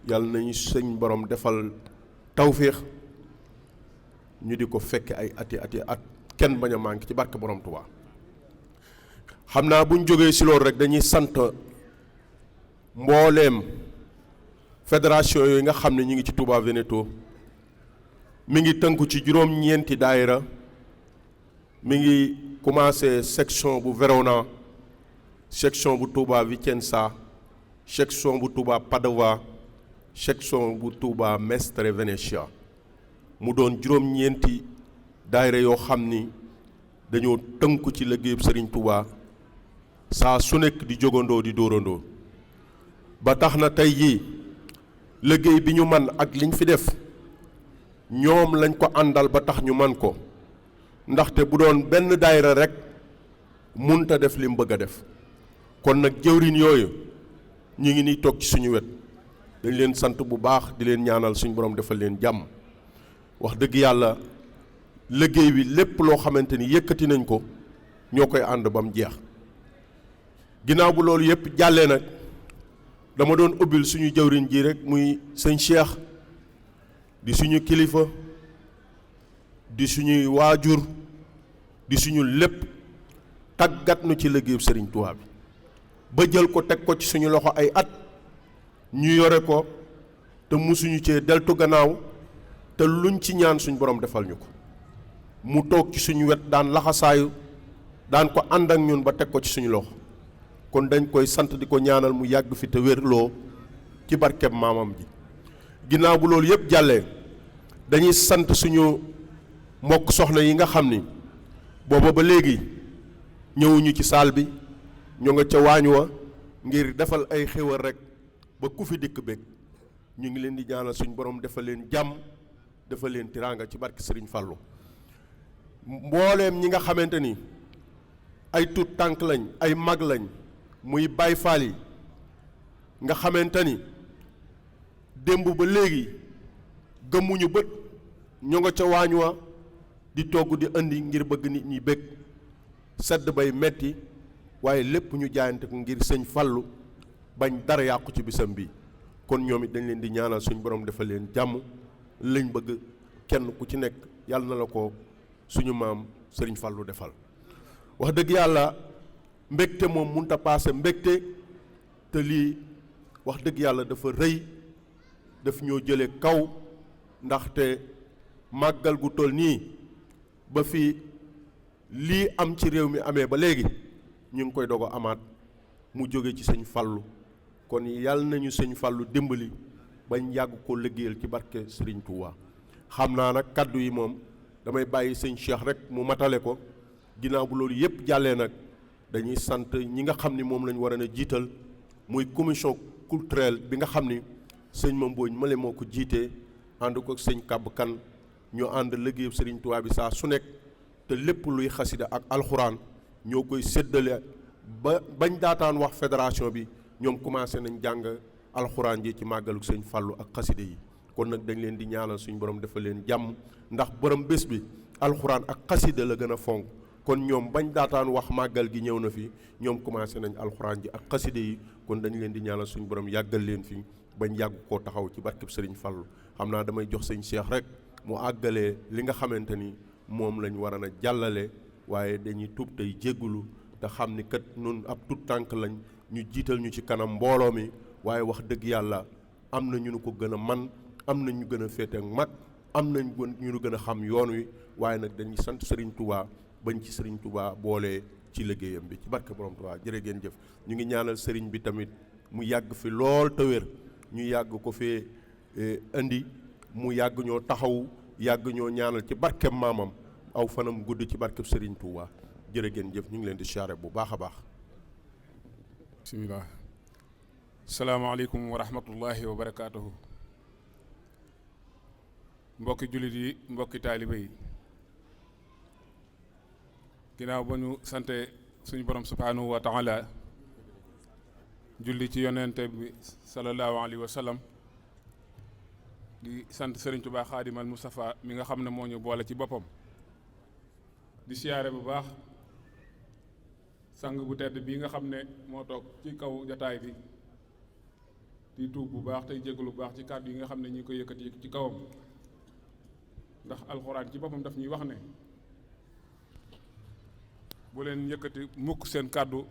[SPEAKER 5] yàlla nañu sëñ borom defal tawféex ñu di ko fekke ay ati at kenn bañ a manqué ci barke borom Touba xam naa bu ñu jógee si loolu rek dañuy sant mbooleem fédération yooyu nga xam ne ñu ngi ci Touba Veneto mi ngi tënku ci juróom-ñeenti daayira mi ngi commencé section bu Verona section bu Touba Vicenza section bu Touba Padova section bu Touba Mestre Venetia mu doon juróom-ñeenti daayira yoo xam ni dañoo tënku ci liggéeyub Serigne Touba saa su nekk di jógandoo di dóorandoo ba tax na tey jii liggéey bi ñu man ak liñ fi def ñoom lañ ko àndal ba tax ñu man ko ndaxte bu doon benn daayira rek munta def li mu bëgg a def kon nag jëwriñ yooyu ñu ngi nii toog ci suñu wet dañ leen sant bu baax di leen ñaanal suñu borom defal leen jàmm wax dëgg yàlla liggéey bi lépp loo xamante ni yëkkati nañ ko ñoo koy ànd ba mu jeex ginnaaw bu loolu yëpp jàllee nag dama doon ubbil suñu jëwriñ ji rek muy sëñ Cheikh di suñu kilifa di suñuy waajur di suñu lépp tàggat nu ci liggéeyu Serigne Touba bi ba jël ko teg ko ci suñu loxo ay at ñu yore ko te musuñu cee deltu gannaaw te luñ ci ñaan suñu borom defal ñu ko mu toog ci suñu wet daan laxasaayu daan ko ànd ak ñun ba teg ko ci suñu loxo kon dañ koy sant di ko ñaanal mu yàgg fi te wérloo ci barkeb maamam ji ginnaaw bu loolu yëpp jàllee dañuy sant suñu mbokk soxna yi nga xam ni booba ba léegi ñëwuñu ci saal bi ñoo nga ca waañ wa ngir defal ay xéwal rek ba ku fi dikk bég ñu ngi leen di ñaanal suñu borom defal leen jàmm defal leen tiraanga ci barke Serigne Fallou mbooleem ñi nga xamante ni ay tuut tànk lañ ay mag lañ muy Baay Faal yi nga xamante ni démb ba léegi gëmmuñu bët ñoo nga ca waañ wa di togg di indi ngir bëgg nit ñi bëgg sedd bay metti waaye lépp ñu jaayante ko ngir sëñ Fallou bañ dara yàqu ci bisam bi kon ñoom it dañ leen di ñaanal suñ borom defal leen jàmm lañ bëgg kenn ku ci nekk yàlla na la ko suñu maam sëriñ Fallou defal wax dëgg yàlla mbégte moom munta paase mbégte te lii wax dëgg yàlla dafa rëy daf ñoo jële kaw ndaxte màggal gu toll nii ba fi lii am ci réew mi amee ba léegi ñu ngi koy doog a amaat mu jóge ci sëñ Fallou kon yàlla nañu sëñ Fallou dimbali bañ yàgg ko liggéeyal ci barke Serigne Touba xam naa nag kaddu yi moom damay bàyyi sëñ Cheikh rek mu matale ko ginnaaw bu loolu yëpp jàllee nag dañuy sant ñi nga xam ni moom lañ war a jiital muy commission culturelle bi nga xam ni sëñ Mambooñ male moo ko jiitee ànd ko sëñ Kàbb Kan ñu ànd liggéeyu Serigne Touba bi saa su nekk te lépp luy xasida ak alxuraan ñoo koy séddale ba bañ daataan wax fédération bi ñoom commencé nañ jàng alxuraan ji ci màggalu sëñ Fallu ak xasida yi kon nag dañ leen di ñaanal suñu borom dafa leen jàmm ndax borom bés bi alxuraan ak xasida la gën a fonk kon ñoom bañ daataan wax màggal gi ñëw na fi ñoom commencé nañ alxuraan ji ak xasida yi kon dañ leen di ñaanal suñu borom yàggal leen fi bañ yàgg koo taxaw ci barkeb sëriñ Fallu xam naa damay jox sëñ Cheikh rek mu àggalee li nga xamante ni moom lañ war a jàllale waaye dañuy tuub tey jéggulu te xam ni kat nun ab tut tànk lañ ñu jiital ñu ci kanam mbooloo mi waaye wax dëgg yàlla am na ñu nu ko gën a man am na ñu gën a féete ak mag am nañ ñu nu gën a xam yoon wi waaye nag dañuy sant Serigne Touba bañ ci Serigne Touba boolee ci liggéeyam bi ci barke borom Touba jërë ngeen jëf ñu ngi ñaanal Serigne bi tamit mu yàgg fi lool te wér ñu yàgg ko fee indi mu yàgg ñoo taxaw yàgg ñoo ñaanal ci barkeb maamam aw fanam gudd ci barkeb Serigne Touba jërë ngeen jëf ñu ngi leen di siyaare bu baax a baax.
[SPEAKER 6] bismillah. salaamaaleykum wa rahmatullahi wa barakaatuhu. mbokki jullit yi mbokki taalibe yi ginnaaw ba ñu sante suñu borom subhaanahu wa taala julli ci yonente bi sallallahu alayhi wa sallam di sant Sëriñ Tuubaa Xaadimal Mustafa mi nga xam ne moo ñu boole ci boppam di siyaare bu baax sang bu tedd bii nga xam ne moo toog ci kaw jataay bi di tuub bu baax tey jégalu bu baax ci kàddu yi nga xam ne ñi ngi koy yëkkati ci kawam ndax alxuraan ci boppam daf ñuy wax ne bu leen yëkkati mukk seen kàddu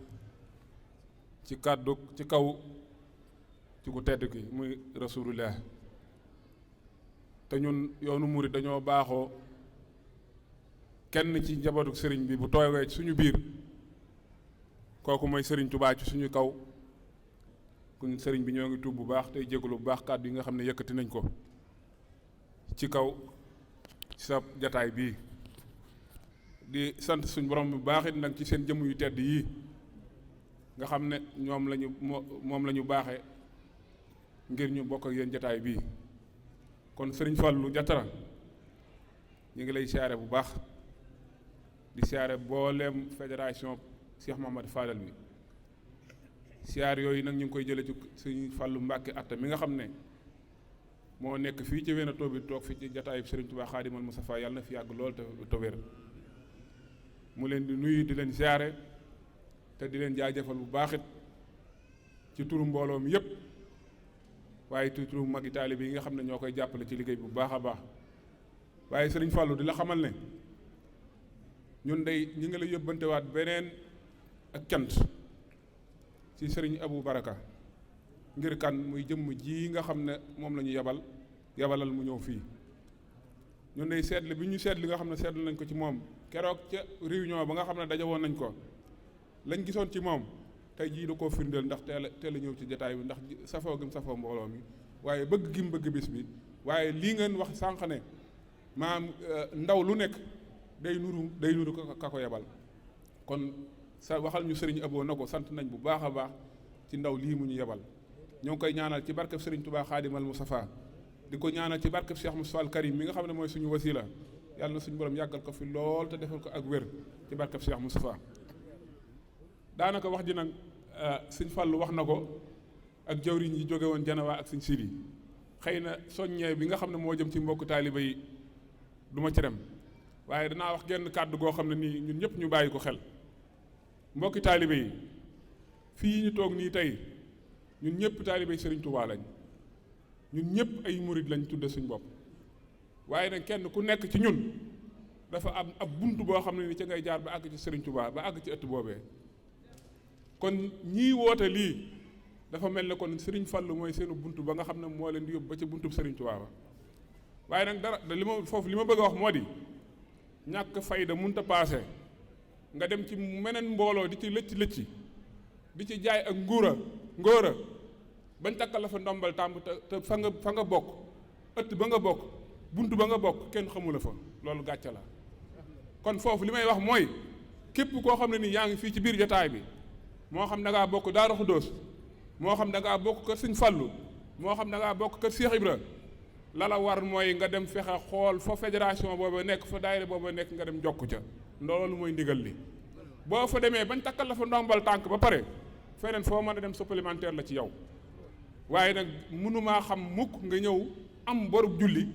[SPEAKER 6] ci kaw ci ku tedd ki muy rasulullah te ñun yoonu murid dañoo baaxoo kenn ci njabootu sëriñ bi bu toogee ci suñu biir kooku mooy Sëriñ Tubaa ci suñu kaw kun sëriñ bi ñoo ngi tuub bu baax tey jégalu bu baax kàddu yi nga xam ne yëkkati nañ ko ci kaw ci sa jataay bii di sant suñ borom bu baax it nag ci seen jëmm yu tedd yii nga xam ne ñoom lañu moom la ñu baaxee ngir ñu bokk ak yéen jataay bii kon Sëriñ Fallu Jatara ñu ngi lay siyaare bu baax di siyaare booleem fédération Cheikh Mouhamadou Fadal bi siyaar yooyu nag ñu ngi koy jële ci Sëriñ Fallu Mbàkke Atta mi nga xam ne moo nekk fii ci Wénéto bi toog fii ci jataayu Sëriñ Tuubaa Xaadimal Mustafaa yàlla na fi yàgg lool te wér mu leen di nuyu di leen siyaare te di leen jaajëfal bu baaxit ci turu mbooloo mi yépp waaye ci turu magi taalibe yi nga xam ne ñoo koy jàppale ci liggéey bu baax a baax waaye Sëriñ Fallu di la xamal ne ñun day ñi ngi la yóbbantewaat beneen ak cant ci Sëriñ Abu Baraka ngir kan muy jëmm ji nga xam ne moom la ñu yabalal mu ñëw fii ñun day seetlu bi ñu seetlu nga xam ne seetlu nañ ko ci moom keroog ca réunion ba nga xam ne dajawoon nañ ko lañ gisoon ci moom tey jii da koo firndeel ndax teel a ñëw ci jataay bi ndax safoo gim safoo mbooloo mi waaye bëgg gim bëgg bis bi waaye lii ngeen wax sànq ne maam ndaw lu nekk day nuru ka ko yebal kon sa waxal ñu Sëriñ Abo na ko sant nañ bu baax a baax ci ndaw lii mu ñu yebal ñoo ngi koy ñaanal ci barkeb Sëriñ Tuubaa Xaadimal Mustafaa di ko ñaanal ci barkeb Cheikh Moustapha al Karim mi nga xam ne mooy suñu wasila yàlla na suñu borom yàggal ko fi lool te defal ko ak wér ci barkeb Cheikh Moustapha daanaka wax ji nag Sëñ Fallu wax na ko ak jawriñ yi jóge woon Janawaa ak Sëñ Sidi xëy na soññee bi nga xam ne moo jëm ci mbokk taaliba yi du ma ci dem waaye danaa wax genn kàddu goo xam ne nii ñun ñëpp ñu bàyyi ko xel mbokki taaliba yi fii ñu toog nii tey ñun ñëpp taaliba yi Sëriñ Tuubaa lañ ñun ñëpp ay murid lañ tudde suñ bopp waaye nag kenn ku nekk ci ñun dafa am ab bunt boo xam ne ni ca ngay jaar ba àgg ci Sëriñ Tuubaa ba àgg ci ëtt boobee kon ñii woote lii dafa mel ne kon Sëriñ Fallu mooy seenu bunt ba nga xam ne moo leen di yóbbu ba ca buntub Sëriñ Tuubaa ba waaye nag dara li ma bëgg a wax moo di ñàkk fayda munta paase nga dem ci meneen mbooloo di ci lëcc di ci jaay ak ngóora bañ takkal la fa ndombal tàmb te fa nga bokk ëtt ba nga bokk bunt ba nga bokk kenn xamu la fa loolu gàcce la kon foofu li may wax mooy képp koo xam ne nii yaa ngi fii ci biir jotaay bi moo xam da ngaa bokk Daaru Xuddoos moo xam da ngaa bokk kër Sëñ Fallu moo xam da ngaa bokk kër Cheikh Ibra la la war mooy nga dem fexe xool fa fédération booba nekk fa daayira booba nekk nga dem jokk ca loolu mooy ndigal li boo fa demee bañ takkal la fa ndombal tànk ba pare feneen foo mën a dem supplémentaire la ci yow waaye nag mënumaa xam mukk nga ñëw am borub julli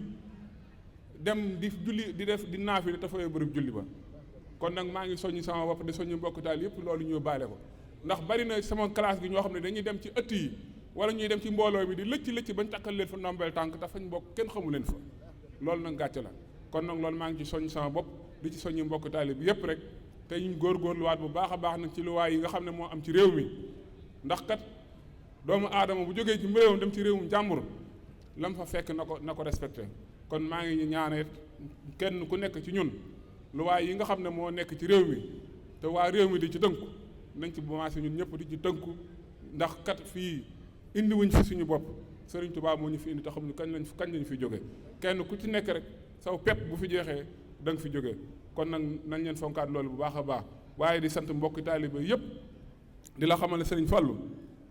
[SPEAKER 6] dem di julli di def di naafi te fayoo borub julli ba kon nag maa ngi soññi sama bopp di soññi mbokk taal yëpp loolu ñu baale ko ndax bari na sama classe gi ñoo xam ne dañuy dem ci ëtt yi wala ñuy dem ci mbooloo mi di lëcc bañ takkal leen fa ndombal tànk te fañ bokk kenn xamu leen fa loolu nag gàcce la kon nag loolu maa ngi ci soññ sama bopp di ci soññi mbokk taal bi yëpp rek te ñu góorgóorluwaat bu baax a baax nag ci luwaay yi nga xam ne moo am ci réew mi ndax kat doomu aadama bu jógee ci réewam dem ci réewum jàmbur lam fa fekk na ko respecté kon maa ngi ñaanee kenn ku nekk ci ñun luwaay yi nga xam ne moo nekk ci réew mi te waa réew mi di ci tënku nañ ci commencé ñun ñëpp di ci tënku ndax kat fii indi wuñ fi suñu bopp Sëriñ Tuubaa moo ñu fi indi te xam ne kañ lañ fi jóge kenn ku ci nekk rek saw pepp bu fi jeexee da nga fi jóge kon nag nañ leen fonkaat loolu bu baax a baax waaye di sant mbokki taaliba yëpp di la xamal ne Sëriñ Fallu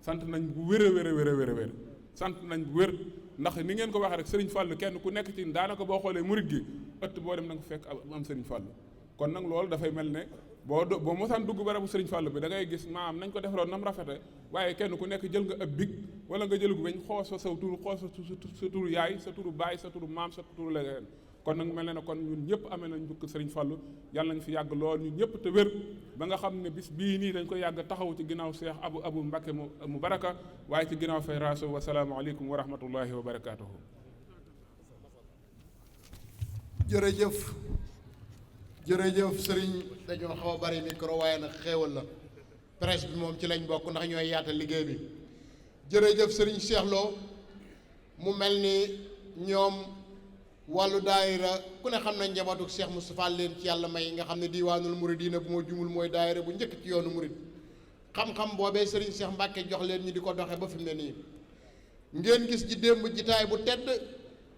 [SPEAKER 6] sant nañ bu wér a wér sant nañ bu wér ndax ni ngeen ko waxee rek Sëriñ Fallu kenn ku nekk ci daanaka boo xoolee murit gi ëtt boo dem na nga fekk am Sëriñ Fallu kon nag loolu dafay mel ne boo mosaan dugg barabu Sëriñ Fallu bi da ngay gis maam nañ ko defaroon nam rafete waaye kenn ku nekk jël nga ab big wala nga jël gu weñ xoos fa saw turu xoos sa turu yaay sa turu baay sa turu maam sa turu leneen kon nag mel ne kon ñun ñëpp amee nañ bukk Sëriñ Fallu yàlla nañ fi yàgg lool ñun ñëpp te wér ba nga xam ne bis bii nii dañ ko yàgg taxaw ci ginnaaw Seex Abu Mbàkke mu baraka waaye ci ginnaaw fédération wa salaamu aleykum wa rahmatullahi wa barakaatuhu.
[SPEAKER 2] jërëjëf sëriñ dañoo xaw a bari micro waaye nag xéewal la presse bi moom ci lañ bokk ndax ñooy yaatal liggéey bi jërëjëf sëriñ Cheikh Lo mu mel ni ñoom wàllu daayira ku ne xam nañ njabootu Cheikh Moustapha leen ci yàlla may nga xam ne diiwaanul muridina bu ma jumul mooy daayira bu njëkk ci yoonu murid xam-xam boobee sëriñ Cheikh Mbacke jox leen ñi di ko doxe ba fi mu ne nii ngeen gis ji démb jitaay bu tedd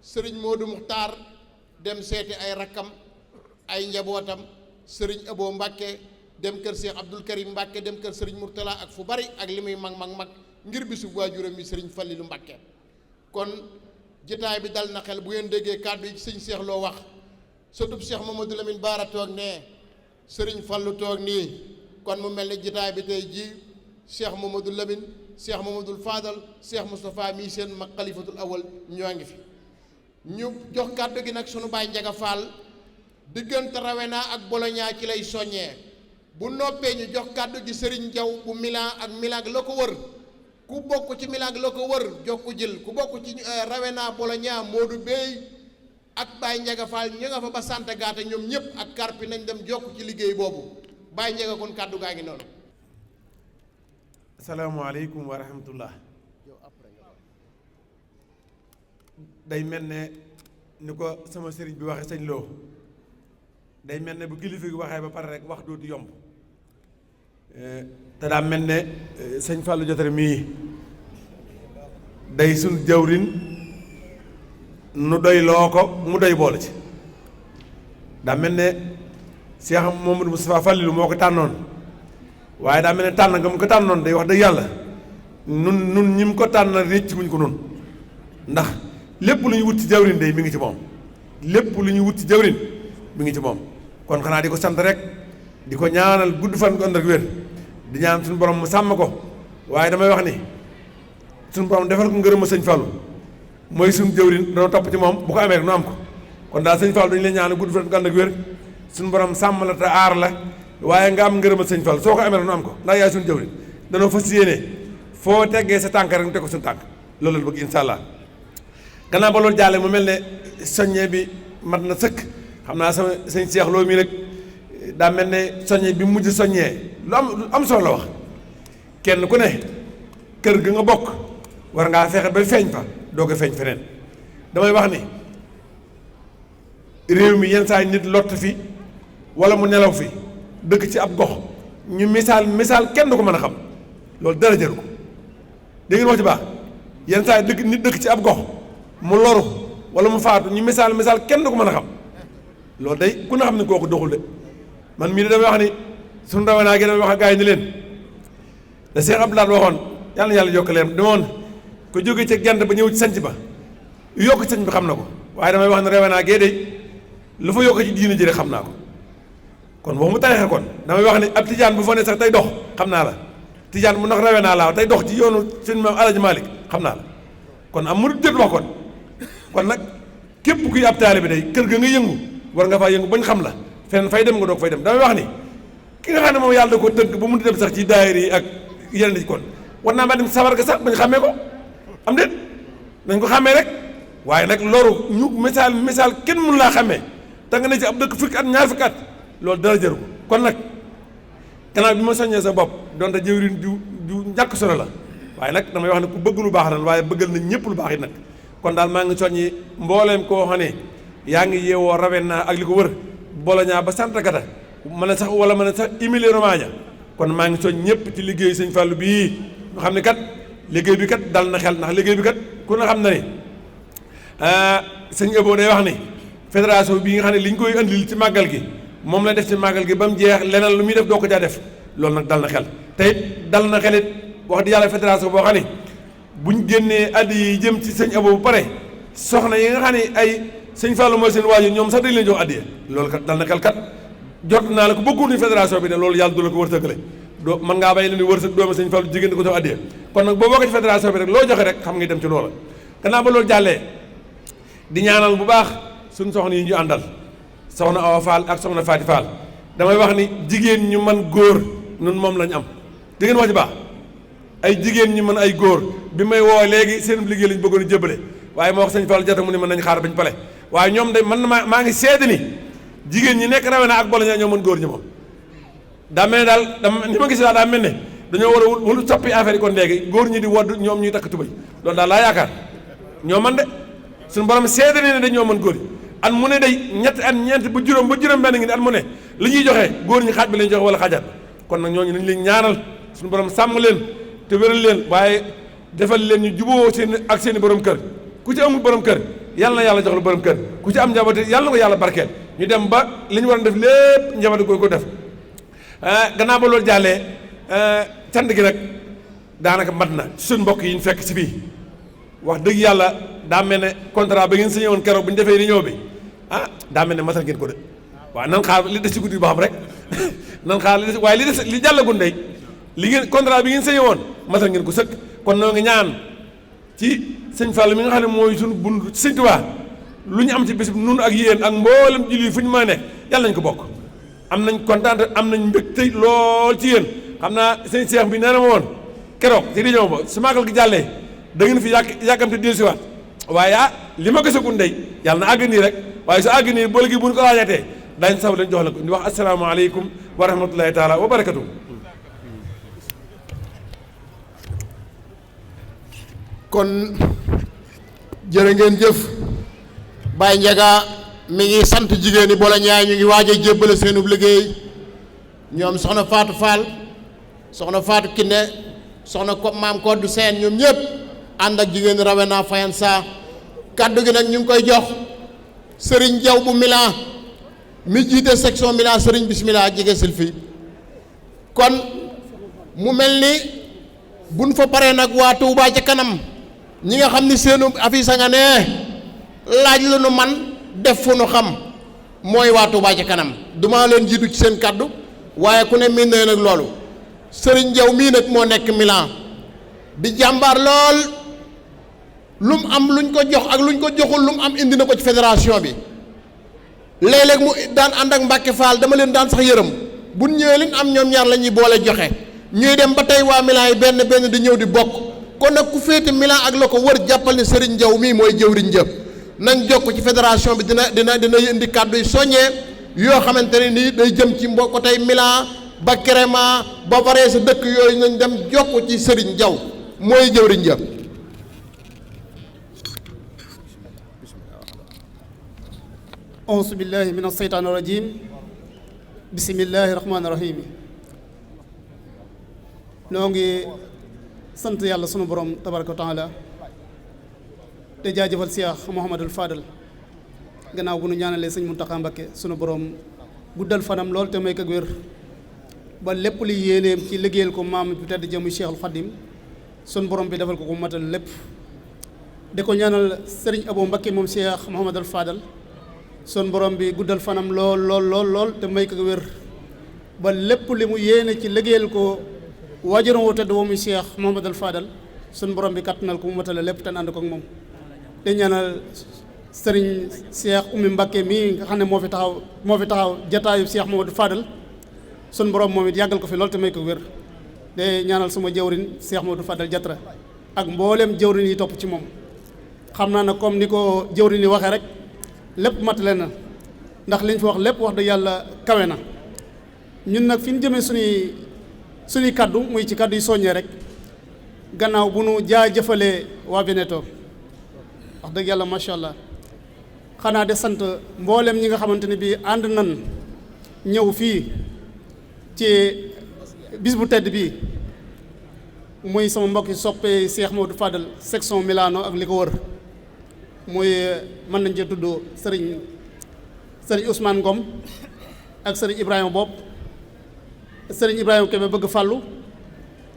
[SPEAKER 2] sëriñ Modou Muxtaar dem seeti ay rakkam ay njabootam sëriñ Abo Mbacke dem kër Cheikh Abdoul Karim Mbacke dem kër sëriñ Mourtala ak fu bari ak li muy mag ngir bisu waajuram mi sëriñ Fallilu Mbacke kon jitaay bi dal na xel bu ngeen déggee kàddu yi sëñ Cheikh Lo wax sëtub Cheikh Mamadou Lamine Baara toog nee sëriñ Fallu toog nii kon mu mel ni jitaay bi tey jii Cheikh Mamadou Lamine Cheikh Mamadou Fadal Cheikh Moustapha mii seen mag xalifatul awal ñoo ngi fi ñu jox kàddu gi nag sunu baay Njaga Fall diggante Rawena ak Bologna ci lay soññee bu noppee ñu jox kàddu gi sëriñ Jaw bu Milan ak Milan la ko wër ku bokk ci Milan la ko wër jokku jël ku bokk ci Rawena Bologna Modou Bey ak Baye Njaga Fall ñu nga fa ba Santa Gata ñoom ñëpp ak Karpi nañ dem jokk ci liggéey boobu Baye Njaga kon kàddu gaa ngi noonu.
[SPEAKER 7] asalaamaaleykum wa rahmatullah. day mel ne ni ko sama sëriñ bi waxee sëñ Lo day mel ne bu kilifa gi waxee ba pare rek wax dootu yomb te daa mel ne sëñ Fallou Diotare mii day suñ jawrin nu doy loo ko mu doy boole ci daa mel ne Cheikh Mamadou Moustapha Fallilu moo ko tànnoon waaye daa mel ne tànn nga mu ko tànnoon day wax dëgg yàlla nun ñi mu ko tànn récc muñ ko nun ndax lépp lu ñu wut ci jawrin day mi ngi ci moom lépp lu ñu wut ci jawrin mi ngi ci moom kon xanaa di ko sant rek di ko ñaanal gudd fan ko ànd ak wér di ñaan suñu borom mu sàmm ko waaye damay wax ni suñu borom defal ko ngërëm ma sëñ Fallou mooy suñu jawrin dana topp ci moom bu ko amee rek nu am ko kon daal sëñ Fallou dañu leen ñaanal gudd fan ko ànd ak wér suñu borom sàmm la te aar la waaye nga am ngërëm ma sëñ Fallou soo ko amee rek nu am ko ndax yaay suñu jawrin danoo fas yéene foo teggee sa tànk rek nu teg ko suñu tànk loolu la bëgg incha allah gannaaw ba loolu jàllee mu mel ne soññee bi mat na sëkk xam naa sama sëñ Cheikh Lo mii rek daa mel ne soññee bi mujj soññee lu am solo la wax kenn ku ne kër ga nga bokk war ngaa fexe ba feeñ fa doo ko feeñ feneen damay wax ni réew mi yenn saa nit lott fi wala mu nelaw fi dëkk ci ab gox ñu misaal kenn du ko mën a xam loolu dara jëru ko dégg ngeen wax ci baax yenn saa nit dëkk ci ab gox mu loru wala mu faatu ñu misaal kenn du ko mën a xam loolu day ku na xam ne kooku doxul de man mii de damay wax ni suñu Rawena gi damay wax ak gars yi ni leen da Cheikh Abdoulaye waxoon yàlla na yàlla yokk leen demoon ko jógee ca gent ba ñëw ci sanc ba yokk sëñ bi xam na ko waaye damay wax ne Rawena gee de lu fa yokk ci diina ji rek xam naa ko kon waxuma tarixa kon damay wax ne ab tijaan bu fa ne sax tey dox xam naa la tijaan bu ndax Rawena laa tey dox ci yoonu sëñ maam Alaaji Malik xam naa la kon am murid jët wax kon nag képp kuy ab taalibe day kër ga nga yëngu war nga faa yëngu bañ xam la feneen fay dem nga doog fay dem damay wax ni ki nga xam ne moom yàlla da ko tënk ba mun di dem sax ci daayira yi ak yeneen yi kon war naa ma dem sabar ga sax bañ xàmmee ko am déet nañ ko xàmmee rek waaye nag loru ñu misaal kenn mënu laa xàmmee te nga ne ci ab dëkk fukki at ñaar fukki at loolu dara jëru ko kon nag gannaaw bi ma soññee sa bopp donte jëwriñ du ñàkk solo la waaye nag damay wax ne ku bëgg lu baax lan waaye bëggal nañ ñëpp lu baax it nag kon daal maa ngi soññi mbooleem koo xam ne yaa ngi yeewoo Rawena ak li ko wër Bologna ba Santa Gata mën a sax wala mën a sax Emilia Romagna kon maa ngi soñ ñëpp ci liggéey sëñ Fallou bii ñu xam ne kat liggéey bi kat dal na xel ndax liggéey bi kat ku ne xam na ne sëñ Ebo day wax ni fédération bii nga xam ne li ñu koy andil ci màggal gi moom la def ci màggal gi ba mu jeex leneen lu muy def doo ko caa def loolu nag dal na xel te it dal na xel it wax di yàlla fédération boo xam ne buñ génnee addi yi jëm ci sëñ Ebo bu pare soxna yi nga xam ne ay sëñ Fallou mooy seen waajur ñoom sax dañ leen jox addiya loolu kat dal na xel kat jot naa la ko bëggoon ni fédération bi ne loolu yàlla du la ko wërsëgale doo mën ngaa bay leen di wërsëg doomu sëñ Fallou jigéen di ko jox addiya kon nag boo bokk ci fédération bi rek loo joxe rek xam nga dem ci loola gannaaw ba loolu jàllee di ñaanal bu baax suñ soxna yi ñu àndal soxna Awa Fall ak soxna Faati Fall damay wax ni jigéen ñu mën góor nun moom lañ am di ngeen wax ci baax ay jigéen ñu mën ay góor bi may woo léegi seen liggéey lañ bëggoon a jëbale waaye ma wax sëñ Fallou jota mu ne mën nañ xaar bañ pale waaye ñoom day man maa ngi seede ni jigéen ñi nekk Rawena ak Bologna ñoo mën góor ñi moom daa mel ne daal ni ma gis daal daa mel ne dañoo war a wul soppi affaire yi kon léegi góor ñi di wodd ñoom ñuy takk tubay loolu daal laa yaakaar ñoo man de suñu borom seede ne dañoo mën góor ñi at mu ne day ñetti at ñeent ba juróom benn ngi ne at mu ne li ñuy joxe góor ñi xaaj bi lañuy joxe wala xaajaat kon nag ñooñu nañ leen ñaanal suñu borom sàmm leen te wéral leen waaye defal leen ñu juboo seen ak seen i borom kër ku ci amul borom kër yàlla na yàlla jox la borom kër ku ci am njaboot yàlla na ko yàlla barkeel ñu dem ba li ñu war a def lépp njaboot ko def gannaaw ba loolu jàllee cant gi nag daanaka mat na suñ mbokk yi ñu fekk si fii wax dëgg yàlla daa mel ne contrat ba ngeen signé woon keroog bu ñu defee réunion bi daa mel ne matal ngeen ko de waaw nan xaar li des ci guddi ba xam rek nan xaar li des waaye li des li jàllagun day li ngeen contrat bi ngeen signé woon matal ngeen ko sëkk kon noo ngi ñaan ci sëñ Fall mi nga xam ne mooy suñu bund sëñ Tuubaa lu ñu am ci bis bi nun ak yéen ak mboolem julli fu ñu mën a nekk yàlla nañ ko bokk am nañ kontaan am nañ mbégte lool ci yéen xam naa sëñ Cheikh bi nee na ma woon keroog ci réunion ba su màggal gi jàllee da ngeen fi yàkkamte dellusiwaat waaye li ma gisagun dey yàlla na àgg nii rek waaye su àgg nii boole gi bu ñu ko laajatee daañu saw dañ jox la ko ñu wax asalaamaaleykum wa rahmatullahi taala wa barakatu.
[SPEAKER 2] kon jërë ngeen jëf Baye Ndiaga mi ngi sant jigéen ñi Bologna ñu ngi waaj a jébbale seenub liggéey ñoom soxna Fatou Fall soxna Fatou Kiné soxna ko maam Kodou Sène ñoom ñëpp ànd ak jigéen Rawena Fayansa kaddu gi nag ñu ngi koy jox Serigne Diaw bu Milan mi jiite section Milan Serigne bismillah jege sil fii kon mu mel ni buñ fa paree nag waa Touba ca kanam ñi nga xam ni seenu affiche nga ne laaj lu nu man def fu nu xam mooy waa Touba ca kanam duma leen jiitu ci seen kaddu waaye ku ne miin na nag loolu Serigne Diaw mii nag moo nekk Milan di jàmbaar lool lu mu am luñ ko jox ak luñ ko joxul lu mu am indi na ko ci fédération bi léeg-léeg mu daan ànd ak Mbacke Fall dama leen daan sax yërëm bu ñëwee leen am ñoom ñaar la ñuy boole joxe ñuy dem ba tey waa Milan yi benn di ñëw di bokk kon nag ku féete Milan ak la ko wër jàppal ni Serigne Diaw mii mooy jëwriñ jëf nañ jokk ci fédération bi dina indi kàddu yi soññee yoo xamante ne nii day jëm ci mbokk tey Milan ba Créma ba varee sa dëkk yooyu nañ dem jokk ci Serigne Diaw mooy jëwriñ jëf.
[SPEAKER 8] auzu billahi min asheytaani rajim bismillahi rahmaani rahim noo ngi sant yàlla sunu borom tabaraka wa taala te jaajëfal Cheikh Mouhamadul Fadal gannaaw bu nu ñaanalee sëñ Muntaxa Mbakke sunu borom guddal fanam lool te may ko wér ba lépp li yéeneem ci liggéeyal ko maam bu tedd jëmu Cheikhul Khadim sunu borom bi defal ko ko matal lépp di ko ñaanal sëriñ Abo Mbakke moom Cheikh Mouhamadul Fadal son borom bi guddal fanam lool lool lool lool te may ko wér ba lépp li mu yéene ci liggéeyal ko waajuram wu tedd woo muy Cheikh Mouhamadul Fadal sun borom bi kattanal ko mu matale lépp te ànd ko ak moom di ñaanal sëriñ Cheikh Oumy Mbakke mii nga xam ne moo fi taxaw jataayu Cheikh Mouhamadul Fadal sun borom moom it yàggal ko fi lool te may ko wér de ñaanal suma jëwrin Cheikh Mouhamadul Fadal Jatra ak mboolem jëwrin yi topp ci moom xam naa ne comme ni ko jëwrin yi waxee rek lépp matale na ndax liñ fi wax lépp wax dëgg yàlla kawe na ñun nag fi ñu jëmee suñuy kaddu muy ci kaddu yi soññee rek gannaaw bu nu jaajëfalee waa Veneto wax dëgg yàlla macha allah xanaa de sant mboolem ñi nga xamante ne bii ànd nan ñëw fii ci bis bu tedd bii muy sama mbokki soppe Cheikh Mouhamadou Fadal section Milano ak li ko wër muy mën nañ cee tudd sëriñ Ousmane Ngom ak sëriñ Ibrahima Bopp sëriñ Ibrahima Kébé bëgg fàllu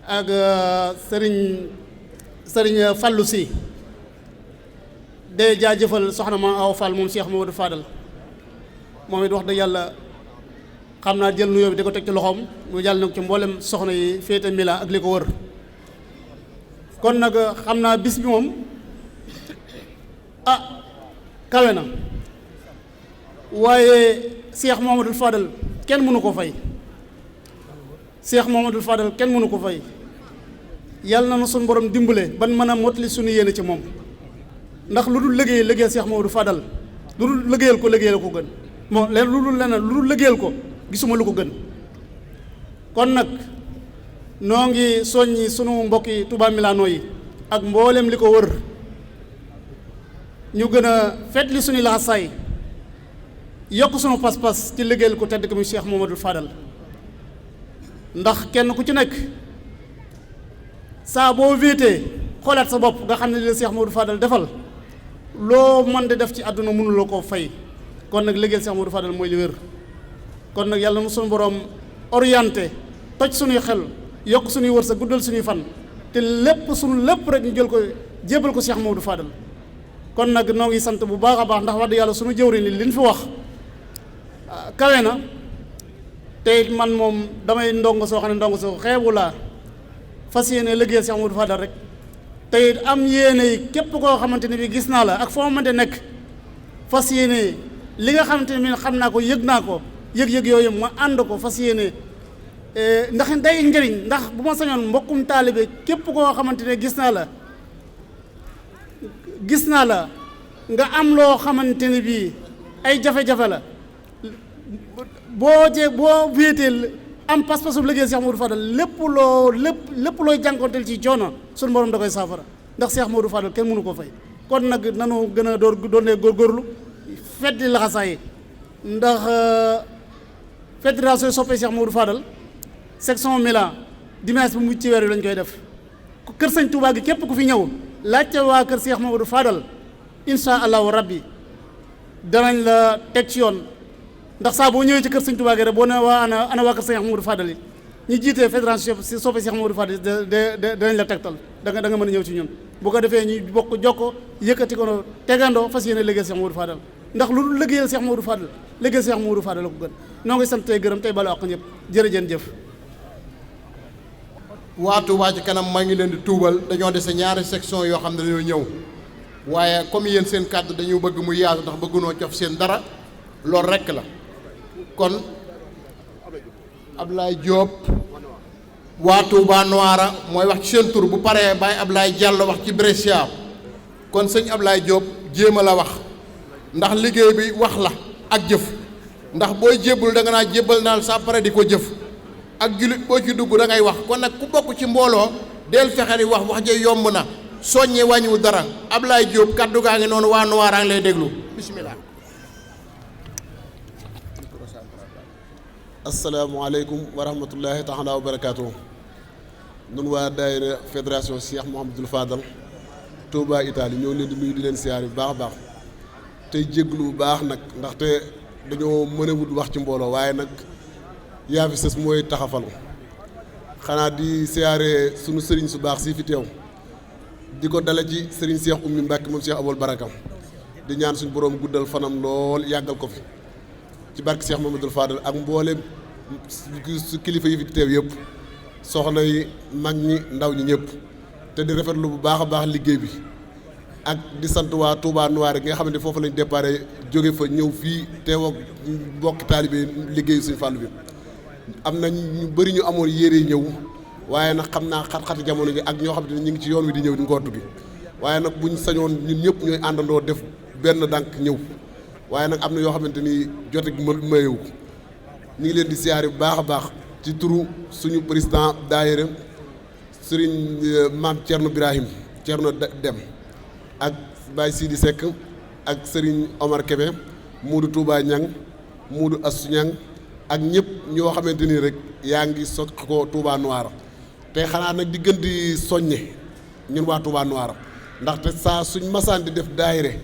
[SPEAKER 8] ak sëriñ Fàllu si de jaajëfal soxna ma aw Fall moom Cheikh Mouhamadou Fadal moom it wax dëgg yàlla xam naa jël nuyoo bi di ko teg ci loxoom mu jàll nag ci mboolem soxna yi féete Mila ak li ko wër kon nag xam naa bis bi moom kawe na waaye Cheikh Mouhamadou Fadal kenn mënu ko fay Cheikh Mouhamadou Fadal kenn mënu ko fay yàlla na na suñu borom dimbale ban mën a mottali suñu yéene ci moom ndax lu dul liggéeyal Cheikh Mouhamadou Fadal lu dul liggéeyal ko gën bon leen lu dul liggéeyal ko gisuma lu ko gën kon nag noo ngi soññi sunu mbokki Touba Milano yi ak mboolem li ko wër ñu gën a fetli suñu laxasaay yokk sunu pas-pas ci liggéeyal ko tedd ko muy Cheikh Mouhamadou Fadal ndax kenn ku ci nekk saa boo wéetee xoolaat sa bopp nga xam ne li la Cheikh Mouhamadou Fadal defal loo mën de def ci àdduna mënuloo koo fay kon nag liggéeyal Cheikh Mouhamadou Fadal mooy li wér kon nag yàlla na suñu borom orienté toj suñuy xel yokk suñuy wërsëg guddal suñuy fan te lépp suñu lépp rek ñu jël ko jébal ko Cheikh Mouhamadou Fadal kon nag noo ngi sant bu baax a baax ndax wax dëgg yàlla suñu jëwriñ li liñ fi wax kawe na te it man moom damay ndongo soo xam ne ndongo soo xeebu laa fas yéene liggéeyal Cheikh Mouhamadou Fadal rek te it am yéene yi képp koo xamante ne bi gis naa la ak foo mënte nekk fas yéene li nga xamante ne bi xam naa ko yëg naa ko yëg-yëg yooyu ma ànd ko fas yéene ndax day njëriñ ndax bu ma sañoon mbokkum taalibe képp koo xamante ne gis naa la nga am loo xamante ne bii ay jafe-jafe la boo wéeteel am pas-pasu liggéey Cheikh Mouhamadou Fadal lépp looy jànkonteel ci coono suñu borom da koy saafara ndax Cheikh Mouhamadou Fadal kenn mënu ko fay kon nag nanu gën a doonee góorgóorlu feddi laxasaay ndax fédération soppe Cheikh Mouhamadou Fadal section Milan dimanche bi mu ci weer wi lañ koy def kër sëñ Touba gi képp ku fi ñëw laajte waa kër Cheikh Mouhamadou Fadal insha allahu rabbi danañ la teg ci yoon ndax saa boo ñëwee ci kër sëñ Touba gi rek boo ne waa ana waa kër Cheikh Mouhamadou Fadal yi ñi jiitee fédération soppe Cheikh Mouhamadou Fadal danañ la tegtal da nga mën a ñëw ci ñun bu ko defee ñu bokk jokko yëkkati ko tegandoo fas yéene liggéeyal Cheikh Mouhamadou Fadal ndax lu dul liggéeyal Cheikh Mouhamadou Fadal liggéeyal Cheikh Mouhamadou Fadal la ko gën noo ngi sant tey gërëm tey balu àq ñëpp jërëjëf jëf
[SPEAKER 2] waa Touba ci kanam maa ngi leen di tuubal dañoo dese ñaari section yoo xam ne dañoo ñëw waaye comme yéen seen kàddu dañu bëgg mu yaatu ndax bëggunoo cof seen dara loolu rekk la kon Ablaye Diop waa Touba Noara mooy wax ci seen tur bu paree Baye Ablaye Diallo wax ci Brescia kon sëñ Ablaye Diop jéem a la wax ndax liggéey bi wax la ak jëf ndax booy jébbul da nga naa jébbal naal sa pare di ko jëf ak jullit boo ci dugg da ngay wax kon nag ku bokk ci mbooloo del fexe di wax je yomb na soññe wàññiwu dara Ablaye Diop kaddu gaa ngi noonu waa Noara ngi lay déglu bismillah.
[SPEAKER 9] asalaamaaleykum wa rahmatullahi taala wa barakaatu. nun waa daayira fédération Cheikh Mouhamadou Fadal Touba Italie ñoo leen di nuyu di leen siyaar bu baax a baax tey jégglu bu baax nag ndaxte dañoo mën a wut wax ci mbooloo waaye nag yaa fi sës mooy taxafal xanaa di siyaare sunu sëriñ su baax si fi teew di ko dale ci Serigne Cheikh Oumy Mbacke moom Cheikh Aboul Baraka di ñaan suñu borom guddal fanam lool yàggal ko fi ci barke Cheikh Mamadou Fadal ak mboolem su kilifa yi fi teew yëpp soxna yi mag ñi ndaw ñi ñëpp te di rafetlu bu baax a baax liggéey bi ak di sant waa Touba Noir gi nga xam ne foofu lañ déparé jóge fa ñëw fii teew ak mbokki taalibe liggéeyu Sëñ Fallu bi am na ñu bëri ñu amoon yére ñëw waaye nag xam naa xat-xati jamono ji ak ñoo xam ne ñu ngi ci yoon wi di ñëw di ngootu gi waaye nag buñ sañoon ñun ñëpp ñooy àndandoo def benn dànk ñëw waaye nag am na yoo xamante ni jote gi mayewu ñu ngi leen di siyaare bu baax a baax ci turu suñu président daayira Serigne Maam Thierno Birahim Thierno Dem ak Baye Sidi Seck ak Serigne Omar Kébé Muudu Touba Ñang Muudu Assu Ñang ak ñëpp ñoo xamante ni rek yaa ngi soq ko Touba Noir te xanaa nag di gën di soññe ñun waa Touba Noir ndaxte saa suñ masaan di def daayire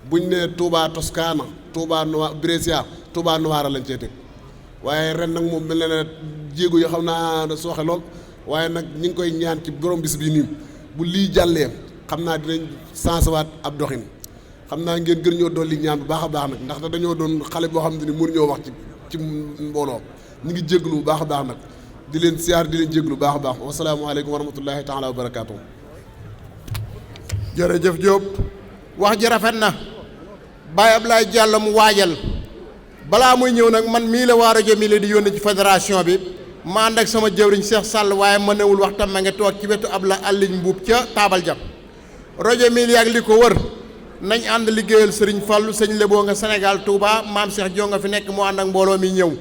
[SPEAKER 9] buñ ne Touba Toscana Touba Noir Brescia Touba Noir lañ cee teg waaye ren nag moom mel na ne jéego yi xam naa sooxe lool waaye nag ñi ngi koy ñaan ci borom bis bi nii bu lii jàllee xam naa dinañ sansewaat ab doxin xam naa ngeen gën ñoo dolli ñaan bu baax a baax nag ndaxte dañoo doon xale boo xam ne ni mënuñoo wax ci mbooloo ñu ngi jéglu bu baax a baax nag di leen siyaar di leen jéglu bu baax a baax wasalaamaaleykum wa rahmatullahi taala wa barakaatu.
[SPEAKER 2] jërëjëf Diop wax ji rafet na Baye Ablaye Diallo mu waajal balaa muy ñëw nag man mii la waa rajo mii la di yónni ci fédération bi ma ànd ak sama jëwriñ Cheikh Sall waaye ma newul waxtam ma nga toog ci wetu Abla Aliñ Mbuub ca taabal ja rajo mii ak li ko wër nañ ànd liggéeyal Serigne Fallou sëñ Leboo nga Sénégal Touba maam Cheikh Dio nga fi nekk mu ànd ak mbooloo mi ñëw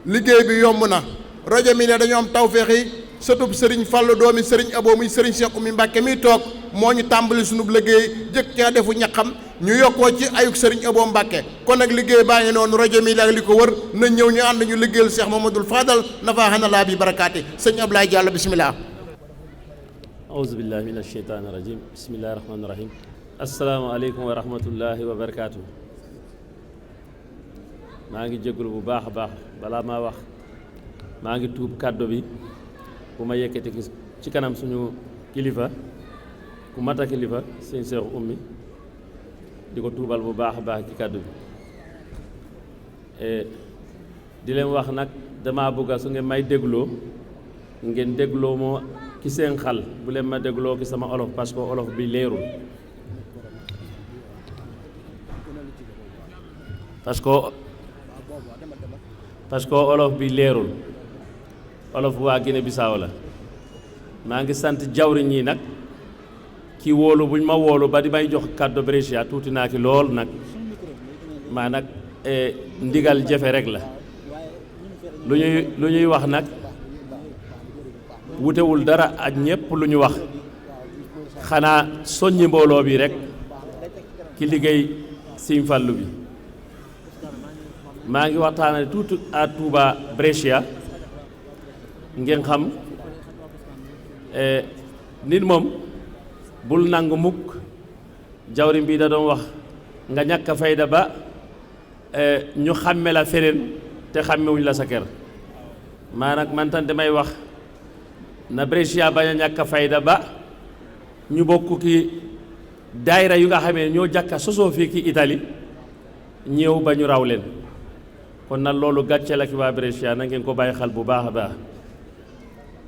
[SPEAKER 2] liggéey bi yomb na rajo mii dañoo am tawféex yi sëtub Serigne Fallou doomi Serigne Abo muy Serigne Cheikh Oumy Mbacke miy toog moo ñu tàmbali sunub liggéey jëkk caa defu ñaqam ñu yokkoo ci ayuk Serigne Abo Mbacke kon nag liggéey baa ngi noonu rajo mii ak li ko wër nañ ñëw ñu ànd ñu liggéeyal Cheikh Mamadou Fadal nafahanalaa bi barakaati sëñ Ablaye Diallo bisimilah.
[SPEAKER 10] auzu billahi min asheytaani rajim bismillahi rahmaani rahim asalaamaaleykum wa rahmatullahi wa barakaatu. maa ngi jégalu bu baax a baax balaa maa wax maa ngi tuub kàddu bi bu ma yëkkati ci kanam suñu kilifa ku mata kilifa sëñ Cheikh Oumy di ko tuubal bu baax a baax ci kàddu bi di leen wax nag dama bëgg su ngeen may dégloo ngeen dégloo moo ki seen xal bu leen ma dégloo ki sama olof parce que olof bi leerul parce que olof bi leerul olof waa Guinée Bissau la maa ngi sant jawriñ yi nag ki wóolu buñ ma wóolu ba di may jox kàddu Brescia tuuti naa ki lool nag maa nag ndigal jafe rek la lu ñuy wax nag wutewul dara ak ñépp lu ñu wax xanaa soññi mbooloo bi rek ki liggéey Sëñ Fallu bi maa ngi waxtaanee tuuti à Touba Brescia ngeen xam nit moom bul nangu mukk jawriñ bi da doon wax nga ñàkk fayda ba ñu xàmme la feneen te xàmmewuñ la sa kër maanaam man tam damay wax na Brescia bañ a ñàkk fayda ba ñu bokk ki daayira yu nga xamee ñoo jàkka sosoo fii ki Italie ñëw ba ñu raw leen kon nag loolu gàcce la ki waa Brescia na ngeen ko bàyyi xel bu baax a baax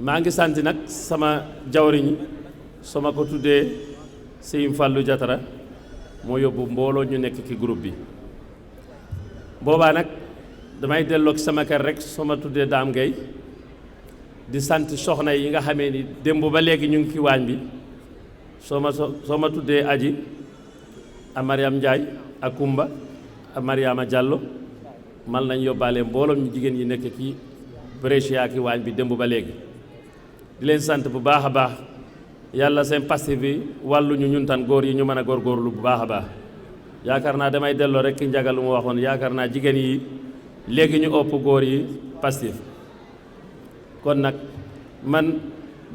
[SPEAKER 10] maa ngi sant nag sama jawriñ sama ko tuddee Sëñ Fallu Jatara moo yóbbu mbooloo ñu nekk ci groupe bi boobaa nag damay delloo ci sama kër rek soo ma tuddee Daam Gay di sant soxna yi nga xamee ni démb ba léegi ñu ngi ci waañ bi soo ma tuddee Aji a Mariam Ndiaye ak Kumba a Mariama Diallo man lañ yóbbaale mbooloom ñu jigéen yi nekk ci Brescia ki waañ bi démb ba léegi di leen sant bu baax a baax yàlla seen Pastef bi wàllu ñu ñun tan góor yi ñu mën a góorgóorlu bu baax a baax yaakaar naa damay delloo rek ki njagal lu mu waxoon yaakaar naa jigéen yi léegi ñu ëpp góor yi Pastef kon nag man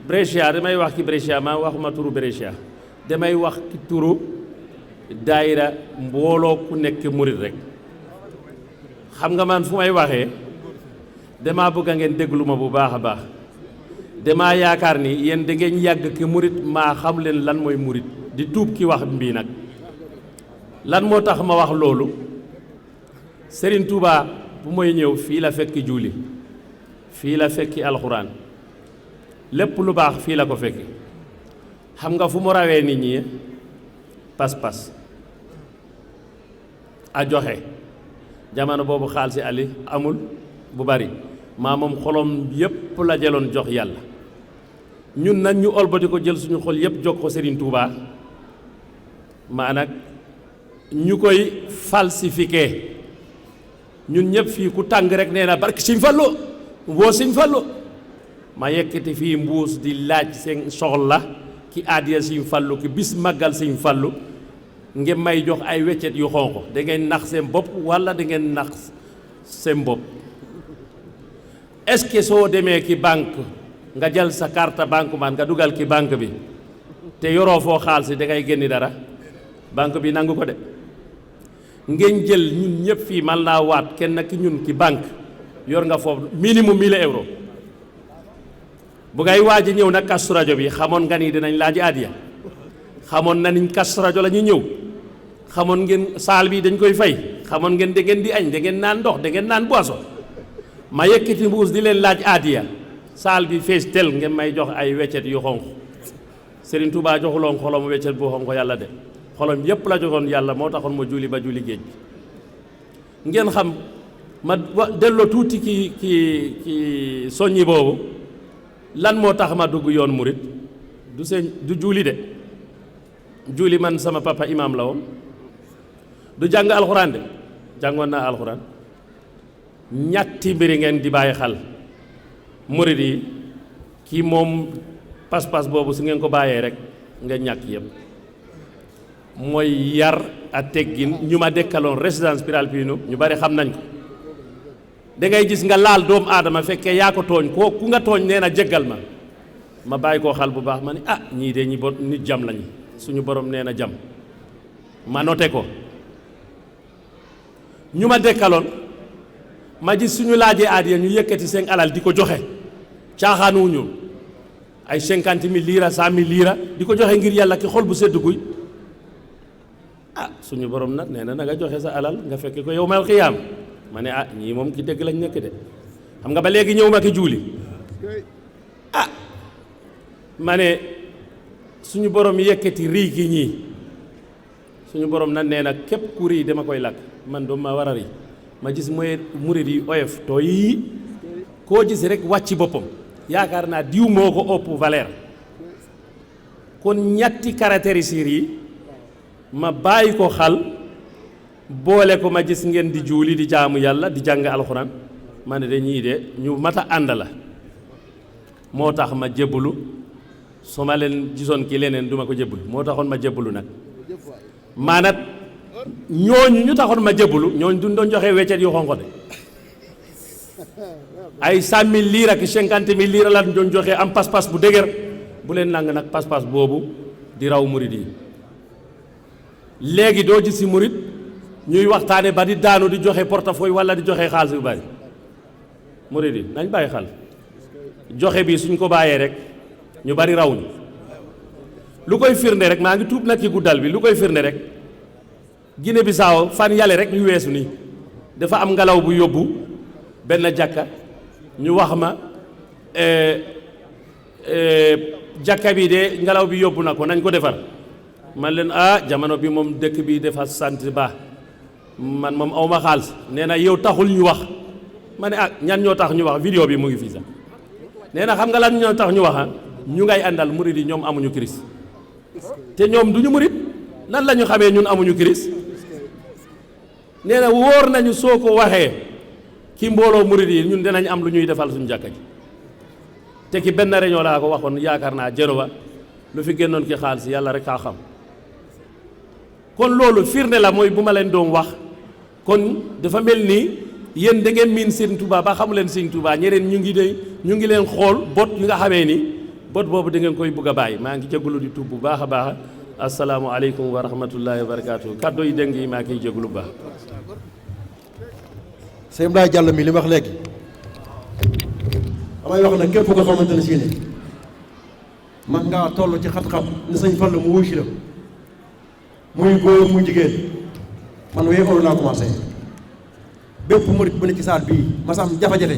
[SPEAKER 10] Brescia damay wax ki Brescia maa waxuma turu Brescia damay wax ki turu daayira mbooloo ku nekk murit rek xam nga man fu may waxee dama bëgg a ngeen déglu ma bu baax a baax damaa yaakaar ni yéen da ngeen yàgg ki murit maa xam leen lan mooy murit di tuub ki wax mbii nag lan moo tax ma wax loolu Serigne Touba bu mooy ñëw fii la fekki julli fii la fekki alxuraan lépp lu baax fii la ko fekki xam nga fu mu rawee nit ñi pas-pas a joxe jamono boobu xaalis ali amul bu bari maa moom xolom yépp la jëloon jox yàlla ñun nag ñu olbati ko jël suñu xol yépp jox ko Serigne Touba maa nag ñu koy falsifié ñun ñëpp fii ku tàng rek nee na barki Sëñ Fallu woo Sëñ Fallu ma yekkati fii mbuus di laaj seen soxla ki aadiya Sëñ Fallu ki bis màggal Sëñ Fallu ngeen may jox ay weccet yu xonq da ngeen nax seen bopp walla da ngeen nax seen bopp est-ce que soo demee ki banque nga jël sa carte banque man nga dugal ki banque bi te yoroo foo xaalis da ngay génni dara banque bi nangu ko de ngeen jël ñun ñëpp fii man laa waat kenn ki ñun ki banque yor nga foofu minimum 1000 euros bu ngay waaj a ñëw nag Kazu Rajab bi xamoon nga ni dinañ laaj adiya xamoon na niñ Kazu Rajab la ñuy ñëw xamoon ngeen saal bi dañ koy fay xamoon ngeen da ngeen di añ da ngeen naan ndox da ngeen naan boisson ma yëkkati mbuus di leen laaj adiya saal bi fees tel ngeen may jox ay weccet yu xonq Serigne Touba joxuloon xolom weccet bu xonq yàlla de xolom yépp la joxoon yàlla moo taxoon ma julli ba julli géej bi ngeen xam ma delloo tuuti ki soññi boobu lan moo tax ma dugg yoon murit du julli de julli man sama papa imam la woon du jàng alxuraan de jàngoon naa alxuraan ñetti mbiri ngeen di bàyyi xel murit yi kii moom pas-pas boobu su ngeen ko bàyyee rek nga ñàkk yëpp mooy yar ak teggin ñu ma dekkaloon résidence Piral Pino ñu bari xam nañ ko da ngay gis nga laal doomu aadama fekkee yaa ko tooñ koo ku nga tooñ nee na jéggal ma bàyyi koo xal bu baax ma ne ñii de ñi bon nit jam lañu suñu borom nee na jam ma noté ko ñu ma dekkaloon ma gis suñu laajee aadiya ñu yëkkati seen alal di ko joxe caaxaanuwuñu ay 50 000 liira 100 000 liira di ko joxe ngir yàlla ki xol bu sedd guy suñu borom nag nee na nga joxe sa alal nga fekke ko yow mal xiyaam ma ne ñii moom ki dëgg lañ nekk de xam nga ba léegi ñëw ma ki juuli ma ne suñu borom yëkkati rii gi ñii suñu borom nag nee na képp ku rii dama koy lakk man doom ma war a rii ma gis mooy murid yi oyof too yi koo gis rek wàcc boppam yaakaar naa diw moo ko ëpp valeur kon ñetti caractéristiques yi ma bàyyi ko xal boole ko ma gis ngeen di juuli di jaamu yàlla di jàng alxuraan ma ne de ñii de ñu mat a ànd la moo tax ma jébbalu su ma leen gisoon ki leneen du ma ko jébbalu moo taxoon ma jébbalu nag maanaam ñooñu ñu taxoon ma jébbalu ñooñu duñ doon joxe weccet yu xonq de ay 100 000 liira ak 50 000 liira la doon joxe am pas-pas bu dëgër bu leen nang nag pas-pas boobu di raw murid yi léegi doo gis ci murid ñuy waxtaane ba di daanu di joxe portefeuille walla di joxe xaalis bu bari murid yi nañ bàyyi xel joxe bi suñ ko bàyyee rek ñu bari raw ñu lu koy firnde rek maa ngi tuub nag ci guddal bi lu koy firnde rek Guinée Bissau fan yàlla rek ñu weesu nii dafa am ngelaw bu yóbbu benn jàkka ñu wax ma jàkka bi de ngelaw bi yóbbu na ko nañ ko defar man leen jamono bi moom dëkk bi dafa sant ba man moom awma xaalis nee na yow taxul ñu wax ma ne ñan ñoo tax ñu wax vidéo bi mu ngi fii sax nee na xam nga lan ñoo tax ñu wax ñu ngay àndal murid yi ñoom amuñu kiris te ñoom duñu murid nan la ñu xamee ñun amuñu kiris nee na wóor nañu soo ko waxee ki mbooloo murid yi ñun dinañ am lu ñuy defal suñu jàkka ji te ki benn réunion laa ko waxoon yaakaar naa Genova lu fi génnoon ki xaalis yàlla rek kaa xam kon loolu firnde la mooy bu ma leen doon wax kon dafa mel ni yéen da ngeen miin Sëriñ Tuubaa ba xamu leen Sëriñ Tuubaa ñeneen ñu ngi leen xool bot yi nga xamee ni bot boobu da ngeen koy bëgg a bàyyi maa ngi jégalu di tuub bu baax a baax asalaamualeykum wa rahmatullahi wa barakaatu kàddu yi dégg yi maa koy jégalu bu baax.
[SPEAKER 11] sëñ Ibrahima Diallo mi li wax léegi damay wax ne képp ko xamante ne si ne man ngaa toll ci xat-xat ni sëñ Fallu mu wuy si la muy góor muy jigéen man wee olu laa commencé bépp murit bu ne ci saal bii masam jafe-jafe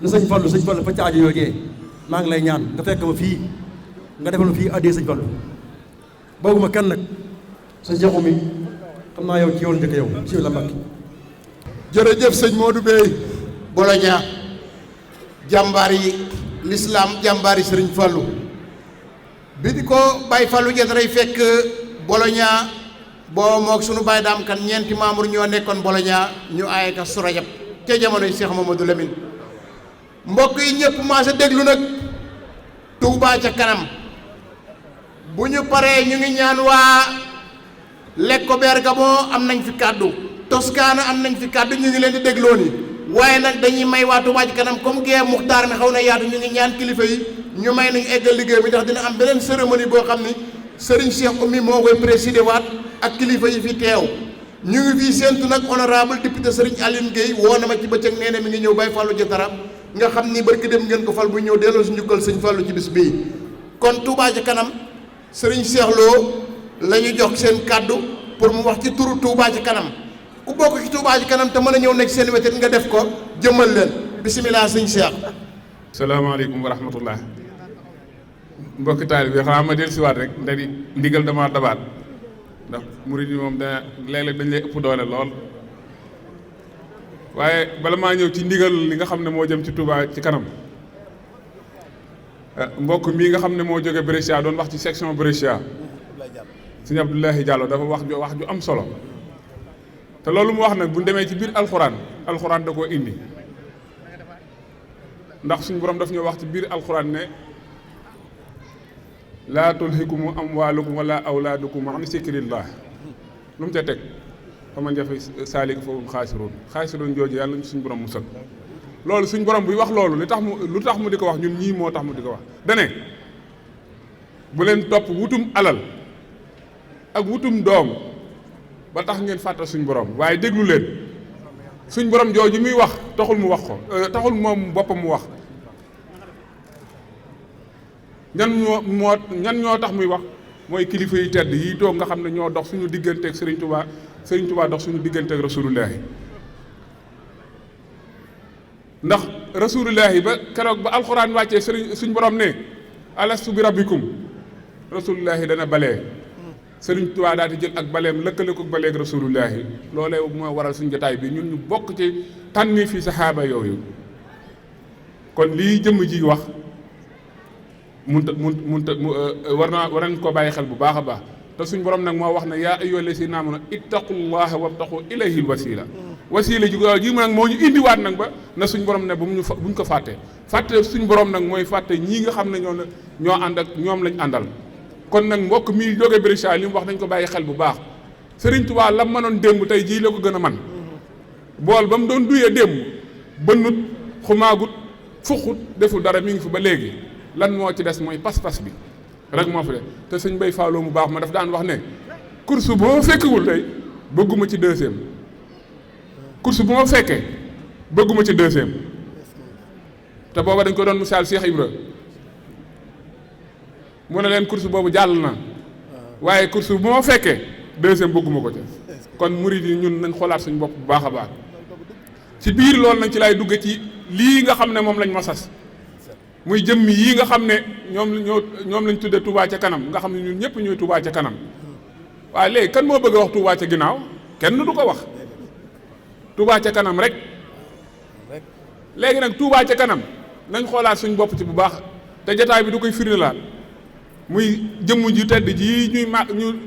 [SPEAKER 11] ni sëñ Fallu fa caajo yoojee maa ngi lay ñaan nga fekk ma fii nga defal ma fii addee sëñ Fallu bawuma kenn nag sëñ Seexu mi xam naa yow ci yoon njëkk yow si la Mbàkke.
[SPEAKER 2] jërëjëf sëñ Modou Bey Bologna jàmbaar yi l'islam jàmbaar yi sëriñ Fallu bi di ko Baye Fallu jataray fekk Bologna boo moog sunu Baye Daam Kan ñeenti membre ñoo nekkoon Bologna ñu aaye ka su Rajab ca jamonoy Cheikh Mamadou Lamine mbokk yi ñëpp maase déglu nag Touba ca kanam bu ñu paree ñu ngi ñaan waa Lecco Bergamo am nañ fi kàddu Toscana am nañ fi kàddu ñu ngi leen di dégloo ni waaye nag dañuy may waa Touba ca kanam comme gee muxtaar mi xaw na yaatu ñu ngi ñaan kilifa yi ñu may nañu eggal liggéey bi ndax dina am beneen cérémonie boo xam ni Serigne Cheikh Oumy moo koy présider waat ak kilifa yi fi teew ñu ngi fii séentu nag honorable député Serigne Aline Gueye woo na ma ci bëccëg nee na mi ngi ñëw Baye Fallou Diatara nga xam ni barki dem ngeen ko fal bu ñëw delloo si njukkal sëñ Fallou ci bis bii kon Touba ca kanam Serigne Cheikh Lo la ñu jox seen kàddu pour mu wax ci turu Touba ca kanam ku bokk ci Touba ca kanam te mën a ñëw nekk seen wetet nga def ko jëmmal leen bisimilah sëñ Cheikh.
[SPEAKER 6] salaamaaleykum wa rahmatullah mbokki taal bi xanaa ma del siwaat rek nda di ndigal dama dabaat ndax murid yi moom dana léeg-léeg dañ lay ëpp doole lool waaye bala maa ñëw ci ndigal li nga xam ne moo jëm ci Touba ci kanam mbokk mii nga xam ne moo jóge Brescia doon wax ci section Brescia sëñ Abdoulahi Diallo dafa wax ju am solo te loolu mu wax nag bu ñu demee ci biir alxuraan da koo indi ndax suñu borom daf ñoo wax ci biir alxuraan ne laa tulhikum amwaalukum wala awlaadukum an zikrillah lu mu ca teg fa man jafe saalika fa hum xaasiruun jooju yàlla suñu borom musal loolu suñu borom buy wax loolu lu tax mu di ko wax ñun ñii moo tax mu di ko wax dane bu leen topp wutum alal ak wutum doom ba tax ngeen fàtte suñu borom waaye déglu leen suñu borom jooju muy wax taxul mu wax ko taxul moom boppam mu wax ñan ñoo tax muy wax mooy kilifa yi tedd yi toog nga xam ne ñoo dox suñu digganteeg Serigne Touba dox suñu digganteeg rasulullahi ndax rasulullahi ba keroog ba alxuraan wàccee suñu borom ne alastu bi rabbikum rasulullahi dana balee Serigne Touba daal di jël ak baleem lëkkale ko baleeg rasulullahi loolee moo waral suñu jotaay bi ñun ñu bokk ci tànni fi saxaaba yooyu kon lii jëmm ji wax war nañ ko bàyyi xel bu baax a baax te suñ borom nag moo wax ne yaa ayyuha llazina amanu ittaqullaha wabtaqu ilayhi wasila ji nag moo ñu indiwaat nag ba na suñ borom ne buñ ko fàtte suñ borom nag mooy fàtte ñii nga xam ne ñoo ànd ak ñoom lañ àndal kon nag mbokk mi jóge Brescia li mu wax dañ ko bàyyi xel bu baax Serigne Touba lam mënoon démb tey jii la ko gën a man bool ba mu doon duyee démb bënnut xumaagut fuqut deful dara mi ngi fi ba léegi lan moo ci des mooy pas-pas bi rek moo fi des te sëñ Bay Fallou mu baax ma daf daan wax ne course bu ma fekkewul tey bëgguma ci deuxième course bu ma fekkee bëgguma ci deuxième te booba dañ ko doon misaal Cheikh Ibra mu ne leen course boobu jàll na waaye course bu ma fekkee deuxième bëgguma ko ca kon murid yi ñun nañ xoolaat suñu bopp bu baax a baax ci biir loolu nañ ci lay dugge ci lii nga xam ne moom lañ ma sas muy jëmmi yii nga xam ne ñoom lañ tudde Touba ca kanam nga xam ne ñun ñëpp ñooy Touba ca kanam waaye léegi kan moo bëgg a wax Touba ca ginnaaw kenn du ko wax Touba ca kanam rek léegi nag Touba ca kanam nañ xoolaat suñ bopp ci bu baax te jataay bi du koy firndeelaat muy jëmm ji tedd ji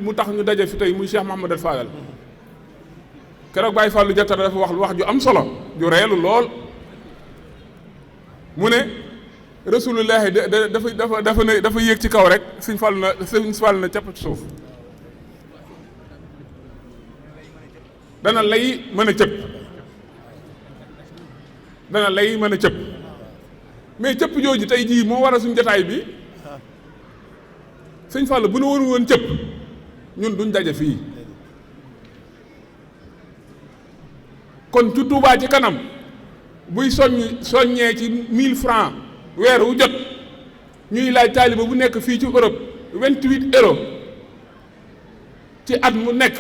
[SPEAKER 6] mu tax ñu daje fi tey muy Cheikh Mouhamadou Fadal keroog Baye Fallou Diatara dafa wax ju am solo ju reelu lool mu ne rasulullahi dafa yéeg ci kaw rek suñ fàll na capp ci suuf dana lay mën a cëpp mais cëpp jooju tey jii moo waral suñ jotaay bi sëñ Fall bu nu woon cëpp ñun duñ daje fii kon ci Touba ci kanam buy soññee ci 1000 francs weer wu jot ñuy laaj taaliba bu nekk fii ci Europe 28 euros ci at mu nekk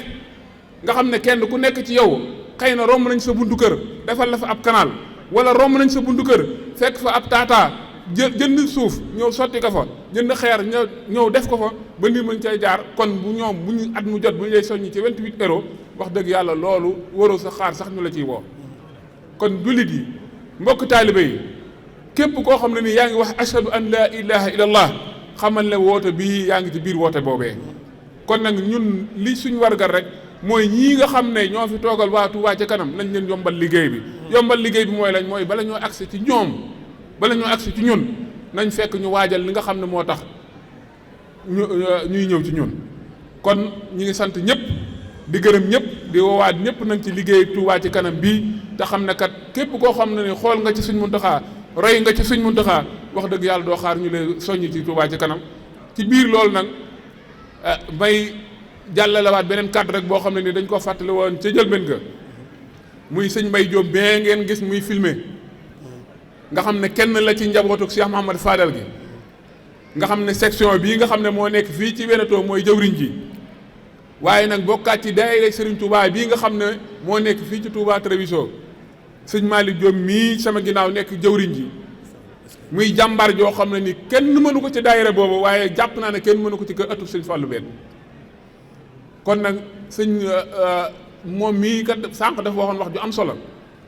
[SPEAKER 6] nga xam ne kenn ku nekk ci yow xëy na romb nañ sa buntu kër defal la fa ab canal wala romb nañ sa buntu kër fekk fa ab taataa jënd suuf ñëw sotti ko fa jënd xeer ñëw def ko fa ba nit mën cay jaar kon bu ñoom bu ñu at mu jot bu ñu lay soññi ci 28 euros wax dëgg yàlla loolu waroo sa xaar sax ñu la ciy woo kon jullit yi mbokk taaliba yi képp koo xam ne nii yaa ngi wax ashhadu an laa ilaha illallah xamal ne woote bii yaa ngi ci biir woote boobee kon nag ñun li suñ wargal rek mooy ñii nga xam ne ñoo fi toogal waa Touba ca kanam lañ leen yombal liggéey bi yombal liggéey bi mooy lañ mooy bala ñoo agsi ci ñoom bala ñoo agsi ci ñun nañ fekk ñu waajal li nga xam ne moo tax ñuy ñëw ci ñun kon ñi ngi sant ñëpp di gërëm ñëpp di woowaat ñëpp nañ ci liggéey Touba ci kanam bii te xam ne kat képp koo xam ne ni xool nga ci Sëñ Muntaxa roy nga ci Sëñ Muntaxa wax dëgg yàlla doo xaar ñu lay soññ ci Touba ci kanam ci biir loolu nag may jàllalewaat beneen cadre rek boo xam ne ni dañ ko fàttali woon ca jëlbeen ga muy sëñ Mbay Jóob bee ngeen gis muy filmer nga xam ne kenn la ci njabootuk Cheikh Mouhamadou Fadal gi nga xam ne section bii nga xam ne moo nekk fii ci Veneto mooy jëwriñ ji waaye nag bokkaat ci daayira Serigne Touba bii nga xam ne moo nekk fii ci Touba Treviso sëñ Malick Diop mii sama ginnaaw nekk jëwriñ ji muy jàmbaar joo xam ne ni kenn mënu ko ci daayira boobu waaye jàpp naa ne kenn mënu ko ci kër ëttu sëñ Fallou benn kon nag sëñ moom mii kat sànq dafa waxoon wax ju am solo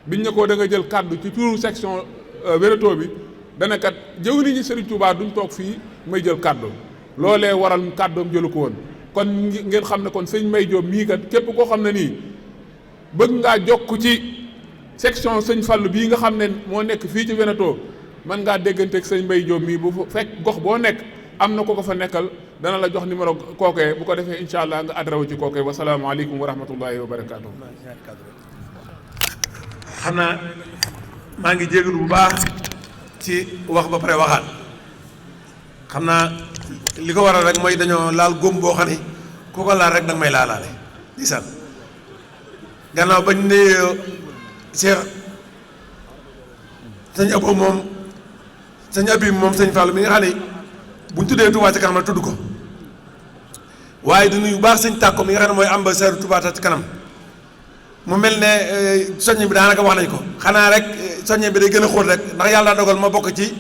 [SPEAKER 6] biñ ne ko da nga jël kàddu ci turu section Veneto bi dana kat jëwriñ ñi Serigne Touba duñ toog fii may jël kàddu loolee waral kàddoom jëlu ko woon kon ngeen xam ne kon sëñ Mbay Jóob mii kat képp koo xam ne nii bëgg ngaa jokk ci section sëñ Fallu bii nga xam ne moo nekk fii ci Veneto mën ngaa dégganteeg sëñ Mbay Jóob mii bu fekk gox boo nekk am na ko fa nekkal dana la jox numéro kookee bu ko defee incha allah nga adrawu ci kookee wa salaamaaleykum wa rahmatullahi wa barakaatu.
[SPEAKER 7] xam naa maa ngi jégalu bu baax ci wax ba pare waxaat xam naa li ko waral rek mooy dañoo laal góom boo xam ne ku ko laal rek danga may laalaale ndeysaan gannaaw bañ ne Cheikh sëñ Abo moom sëñ Abib moom sëñ Fallou mi nga xam ne buñ tuddee Touba ca kanam la tudd ko waaye du nuyu baax sëñ Tàkko mi nga xam ne mooy ambassadeur Touba ca kanam mu mel ne soññ bi daanaka wax nañ ko xanaa rek soññ bi day gën a xóot rek ndax yàlla dogal ma bokk ci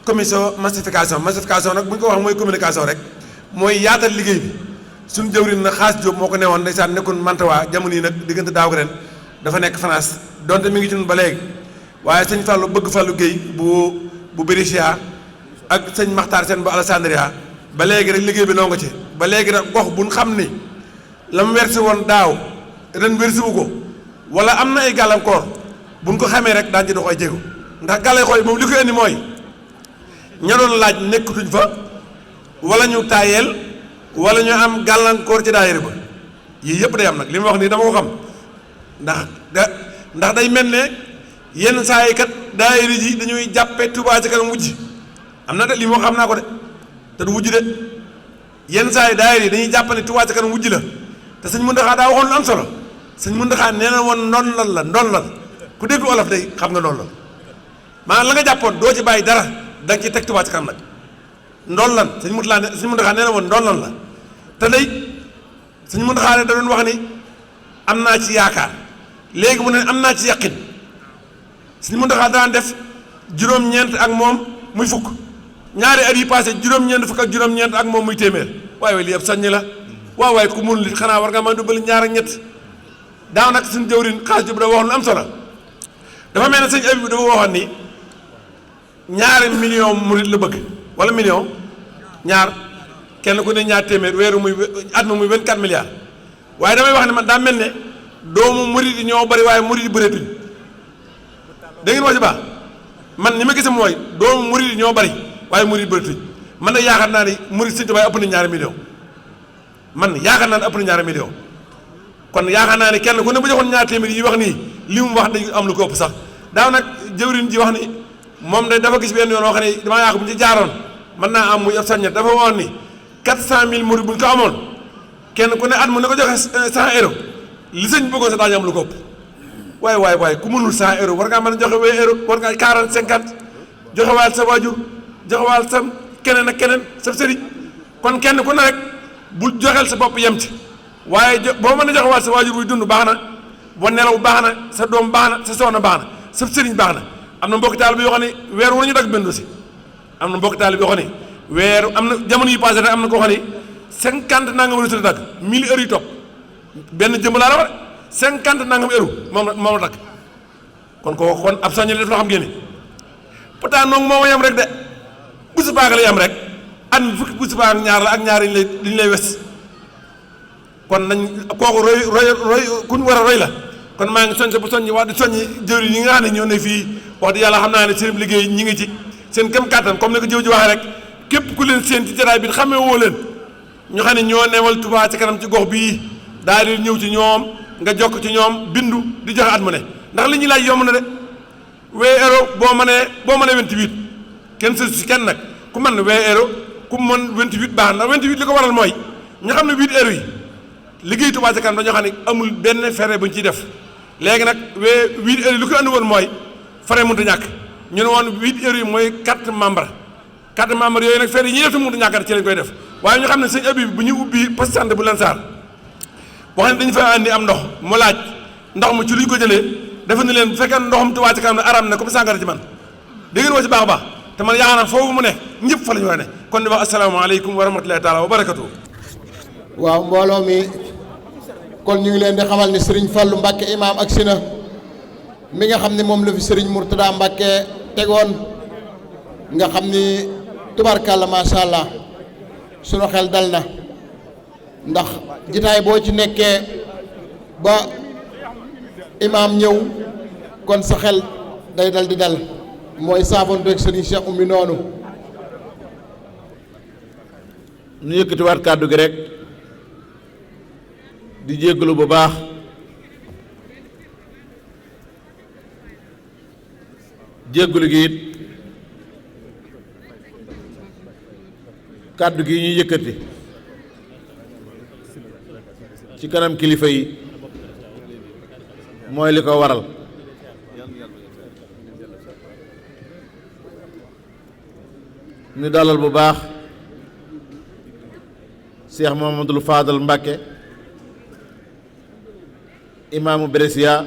[SPEAKER 7] commission massification nag bu ñu ko wax mooy communication rek mooy yaatal liggéey bi suñu jëwriñ na Xaas Jóob moo ko newoon ndeysaan nekkoon Mantawa jamono yi nag diggante daaw ren dafa nekk France donte mi ngi ci ñun ba léegi waaye sëñ Fallou bëgg Fallou Guèye bu Brescia ak sëñ Maxtaar Seen bu Alessandria ba léegi rek liggéey bi noo nga ci ba léegi nag gox buñ xam ni la mu wersi woon daaw ren wersi wu ko wala am na ay gàllankoor buñ ko xamee rek daan ci dox ay jéego ndax gàllankoor yi moom li ko indi mooy ña doon laaj nekkatuñ fa wala ñu taayeel wala ñu am gàllankoor ci daayira ba yii yëpp day am nag li ma wax nii dama ko xam ndax day mel ne yenn saa yi kat daayira ji dañuy jàppe Touba ca kanam wujj am na de li moo xam naa ko de te du wujj de yenn saa yi daayira yi dañuy jàpp ne Touba ca kanam wujj la te sëñ Muntaxa daa waxoon lu am solo sëñ Muntaxa nee na woon ndondal ku dégg olof day xam nga loolu la maanaam la nga jàppoon doo ci bàyyi dara da nga ciy teg Touba ca kanam nag ndondal sëñ Muntaxa nee na woon ndondal la te day sëñ Muntaxa da doon wax ni am naa ci yaakaar léegi mu ne am naa ci yaqin sëñ Muntaxa daan def juróom-ñeent ak moom muy fukk ñaari at yi passé juróom-ñeent fukk ak juróom-ñeent ak moom muy téeméer waaye lii ab soññi la waaye ku mënul it xanaa war nga mën a dubbali ñaar ak ñett daaw nag suñu jëwriñ Xaas Jóob da waxoon lu am solo dafa mel ne sëñ Abib dafa waxoon ni ñaari million murit la bëgg wala million ñaar kenn ku ne ñaar téeméer weeru muy at mi muy 24 milliards waaye damay wax ne man daa mel ne doomu murit yi ñoo bari waaye murit yi bëreetuñ dégg ngeen wax ci baax man ni ma gis mooy doomu murit yi ñoo bari waaye murit yi bëreetuñ man nag yaakaar naa ni murit sëñ Tuubaa ëpp na ñaari million man yaakaar naa ne ëpp na ñaari million kon yaakaar naa ne kenn ku ne bu joxoon ñaar téeméer yi wax nii li mu wax dañu am lu ko ëpp sax daaw nag jëwriñ ji wax ni moom de dafa gis benn yoon wax ne damaa yaakaar bu ñu ci jaaroon mën naa am muy ab saññet dafa waxoon ni 400 000 murit bu ñu ko amoon kenn ku ne at mu ne ko joxe 100 euros li sëñ bëggoon sa daañu am lu ko ëpp waaye ku mënul 100 euros war ngaa mën a joxe 20 euros war ngaa 40 50 joxe waal sa waajur joxe waal sa keneen ak keneen sa sëriñ kon kenn ku ne rek bul joxeel sa bopp yem ci waaye boo mën a joxe waat sa waajur buy dund baax na boo nelaw baax na sa doom baax na sa soxna baax na sa sëriñ baax na am na mbokki taalibe yoo xam ne weer wu ñu dagg benn dossier am na mbokki taalibe yoo xam ne weer am na jamono yi passé rek am na koo xam ne 50 nangam heure dagg 1000 heures yi topp benn jëmm laa la war 50 nangam heure moom la dagg kon kooku kon ab soññe def loo xam ngeen ni pourtant noonu moo yem rek de bu subaaga la yem rek at mi fukki bu subaaga ñaar la ak ñaar yi ñu lay wes kon nañ kooku roy ku ñu war a roy la kon maa ngi soññ bu soññi wax di soññi jëwriñ yi nga xam ne ñoo ne fii wax di yàlla xam naa ne seen liggéey ñi ngi ci seen kem kàttan comme ni ko jëw ji waxee rek képp ku leen seen ci jataay bi xamee woo leen ñu xam ne ñoo neewal Touba ci kanam ci gox bii daal di ñëw ci ñoom nga jokk ci ñoom bindu di joxe at mu ne ndax li ñuy laaj yomb na de €20 boo mënee 28 kenn sësu si kenn nag ku mën €20 ku mën 28 baax na 28 li ko waral mooy ñu xam ne €8 yi liggéey Touba ci kanam dañoo xam ne amul benn fere bu ñu ciy def léegi nag €8 yi li ko andi woon mooy fere mënut a ñàkk ñu ne woon €8 yi mooy carte membre yooyu nag fere yi ñuy def te mënut a ñàkk ci lañ koy def waaye ñu xam ne sëñ abi bu ñu ubbi poste santé bu leen saar boo xam ne dañu fa andi am ndox mu laaj ndox mu ci lu ñu ko jëlee dafa ne leen bu fekkee ndoxam Touba ci kanam ne aram ne comme sàngara ci man dégg ngeen woo ci baax a baax te man yaakaar naa foofu mu ne ñëpp fa la ñu war a ne kon di wax asalaamaaleykum wa rahmatulahi taala wa barakatu.
[SPEAKER 2] waaw mbooloo mi kon ñu ngi leen di xamal ni Serigne Fallou Mbacke imaam ak sina mi nga xam ne moom la fi Serigne Mourtada Mbacke tegoon nga xam ni tubarkalla macha allah sunu xel dal na ndax jitaay boo ci nekkee ba imaam ñëw kon sa xel day dal di dal mooy saafonte ak Serigne Cheikh Oumy noonu.
[SPEAKER 3] ñu yëkkatiwaat kàddu gi rek di jéggalu bu baax jéggalu gi it kàddu gi ñuy yëkkati ci kanam kilifa yi mooy li ko waral ñu dalal bu baax Cheikh Mouhamadoul Fadal Mbacke imaamu Brescia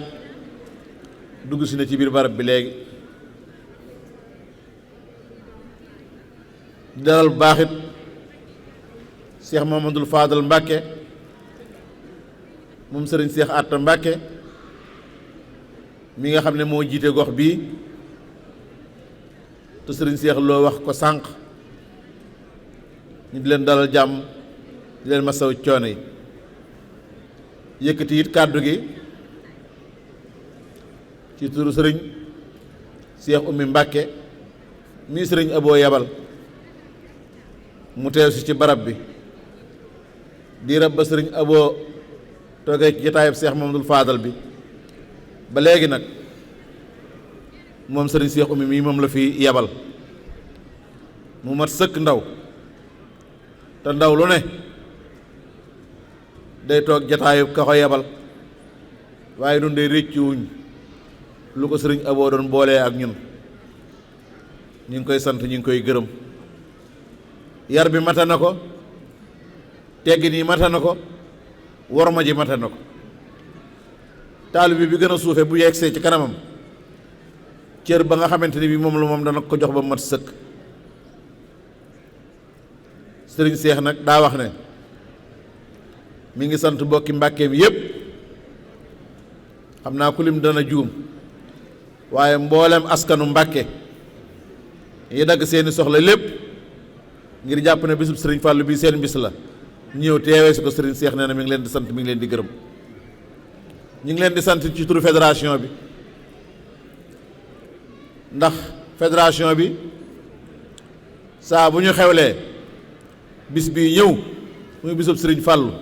[SPEAKER 3] dugg si na ci biir barab bi léegi di dalal bu baax it Cheikh Mouhamadoul Fadal Mbacke moom sëriñ Cheikh Atta Mbacke mi nga xam ne moo jiite gox bii te sëriñ Cheikh loo wax ko sànq ñu di leen dalal jàmm di leen masaw coono yi yëkkati it kàddu gi ci turu sëriñ Cheikh Oumy Mbacke mii sëriñ Abo yabal mu teew si ci barab bi di rab ba sëriñ Abo toogee ci jotaayub Cheikh Mouhamadoul Fadal bi ba léegi nag moom sëriñ Cheikh Oumy mii moom la fi yabal mu mat sëkk ndaw te ndaw lu ne day toog jotaayub ka ko yabal waaye nun day réccuwuñ lu ko sëriñ Abo doon boolee ak ñun ñu ngi koy sant ñu ngi koy gërëm yar bi mata na ko teggin yi mata na ko worma ji mata na ko taalibe bi gën a suufe bu yegsee ci kanamam cër ba nga xamante ni bi moom la moom dana ko jox ba mat sëkk sëriñ Seex nag daa wax ne mi ngi sant bokki mbàkkeem yépp xam naa ku lim dana juum waaye mboolem askanu mbàkke yi dagg seeni soxla lépp ngir jàpp ne bisub sëriñ Fàllu bi seen bis la ñëw teewee si ko sëriñ Seex nee na mi ngi leen di sant mi ngi leen di gërëm ñu ngi leen di sant ci turu fédération bi ndax fédération bi saa bu ñu xewlee bis bii ñëw muy bisub sëriñ Fàllu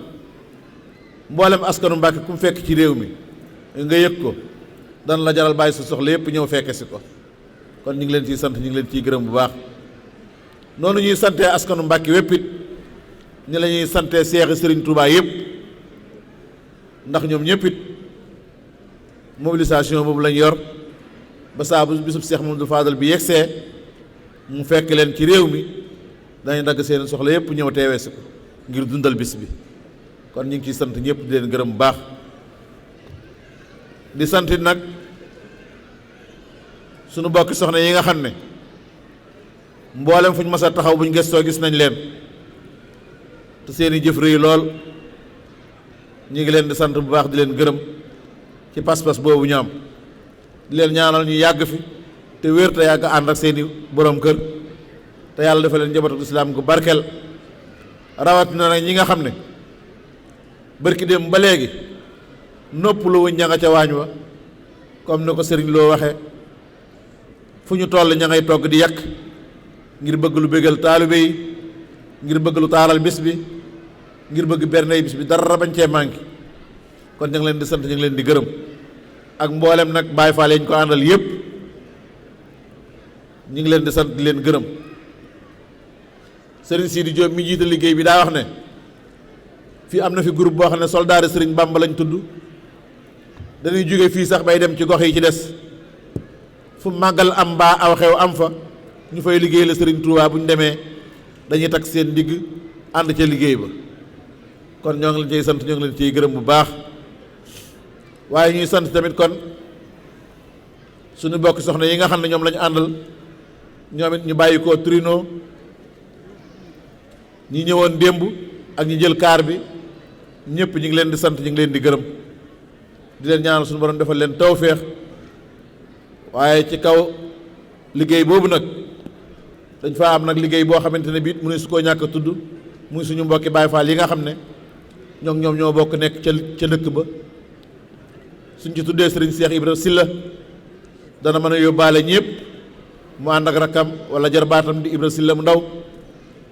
[SPEAKER 3] mboolem askanu Mbàkke ku mu fekk ci réew mi nga yëg ko dana la jaral bàyyi sa soxla yépp ñëw fekke si ko kon ñu ngi leen ciy sant ñu ngi leen ciy gërëm bu baax noonu ñuy santee askanu Mbàkke wépp it ñi la ñuy santee seexi sëriñ Touba yépp ndax ñoom ñëpp it mobilisation boobu lañ yor ba saa bu bisub Seex Mouhamadoul Fadal bi yegsee mu fekk leen ci réew mi dañu dagg seen soxla yëpp ñëw teewee si ko ngir dundal bis bi kon ñu ngi ciy sant ñëpp di leen gërëm bu baax di santit nag sunu bokki soxna yi nga xam ne mboolem fu ñu mas a taxaw bu ñu gëstoo gis nañ leen te seeni jëf rëy lool ñu ngi leen di sant bu baax di leen gërëm ci pas-pas boobu ñu am di leen ñaanal ñu yàgg fi te wér te yàgg ànd ak seeni borom kër te yàlla dafa leen njabootu islaam gu barkeel rawatina nag ñi nga xam ne barki dem ba léegi noppalu wuñ ña nga ca waañ wa comme ni ko sëriñ loo waxee fu ñu toll ña ngay togg di yàq ngir bëgg lu bégal taalibe yi ngir bëgg lu taaral bis bi ngir bëgg bernay bis bi dara bañ cee manqué kon ñu ngi leen di sant ñu ngi leen di gërëm ak mboolem nag Baay Faal yi ñu ko àndal yépp ñu ngi leen di sant di leen gërëm sëriñ Sidi Diop mi jiite liggéey bi daa wax ne fii am na fi groupe boo xam ne soldaari sëriñ Bamba lañ tudd dañuy jóge fii sax bay dem ci gox yi ci des fu màggal am mbaa aw xew am fa ñu fay liggéey la sëriñ Touba bu ñu demee dañuy takk seen digg ànd ca liggéey ba kon ñoo ngi leen ciy sant ñoo ngi leen ciy gërëm bu baax waaye ñuy sant tamit kon suñu bokk soxna yi nga xam ne ñoom lañu àndal ñoom it ñu bàyyi ko Trino ñi ñëwoon démb ak ñi jël kaar bi ñëpp ñu ngi leen di sant ñu ngi leen di gërëm di leen ñaanal suñu borom defal leen tawféex waaye ci kaw liggéey boobu nag dañ fa am nag liggéey boo xamante ne bii mu ne su koo ñàkk a tudd muy suñu mbokki Baay Faal yi nga xam ne ñoom ñoo bokk nekk ca dëkk ba suñ ci tuddee sëriñ Cheikh Ibra Silla dana mën a yóbbaale ñëpp mu ànd ak rakkam wala jarbaatam di Ibra Silla mu ndaw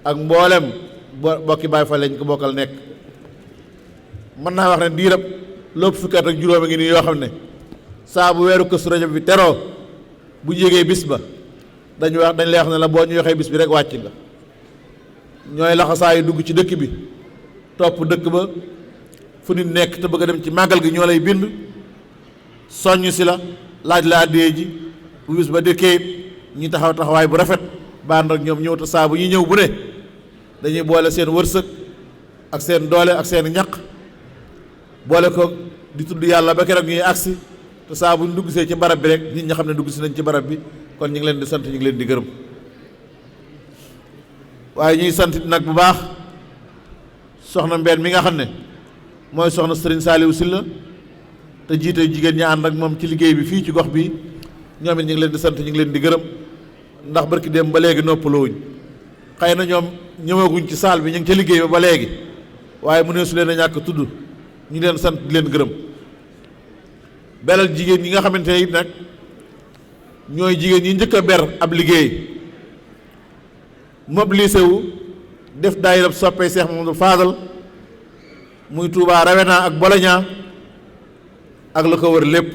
[SPEAKER 3] ak mboolem bokki Baay Faal lañ ko bokkal nekk mën naa wax ne diirab lépp fukki at ak juróom a ngi nii yoo xam ne saa bu weeru Kazu Rajab bi teroo bu yégee bis ba dañ lay wax ne la boo ñu waxee bis bi rek wàcc nga ñooy laxasaayu dugg ci dëkk bi topp dëkk ba fu nit nekk te bëgg a dem ci màggal gi ñoo lay bind soññ si la laaj la àddee ji bu bis ba dëkkee ñi taxaw taxawaay bu rafet bànd ak ñoom ñëw te saa bu ñuy ñëw bu ne dañuy boole seen wërsëg ak seen doole ak seen ñaq boole ko di tudd yàlla ba keroog ñuy agsi te saa bu ñu dugg see ci barab bi rek nit ñi xam ne dugg si nañ ci barab bi kon ñu ngi leen di sant ñu ngi leen di gërëm waaye ñuy sant nag bu baax soxna Mbène mi nga xam ne mooy soxna Serigne Saliou Sylla te jiite jigéen ñi ànd ak moom ci liggéey bi fii ci gox bi ñoom it ñu ngi leen di sant ñu ngi leen di gërëm ndax barki dem ba léegi noppalowuñ xëy na ñoom ñëwaguñ ci saal bi ñu ngi ca liggéey ba léegi waaye mu ne su leen a ñàkk tudd ñu ngi leen sant di leen gërëm belal jigéen ñi nga xamante ne it nag ñooy jigéen ñi njëkk a ber ab liggéey mobilisé wu def daayira soppee Cheikh Mamadou Fadal muy Touba Rawena ak Boloña ak la ko wër lépp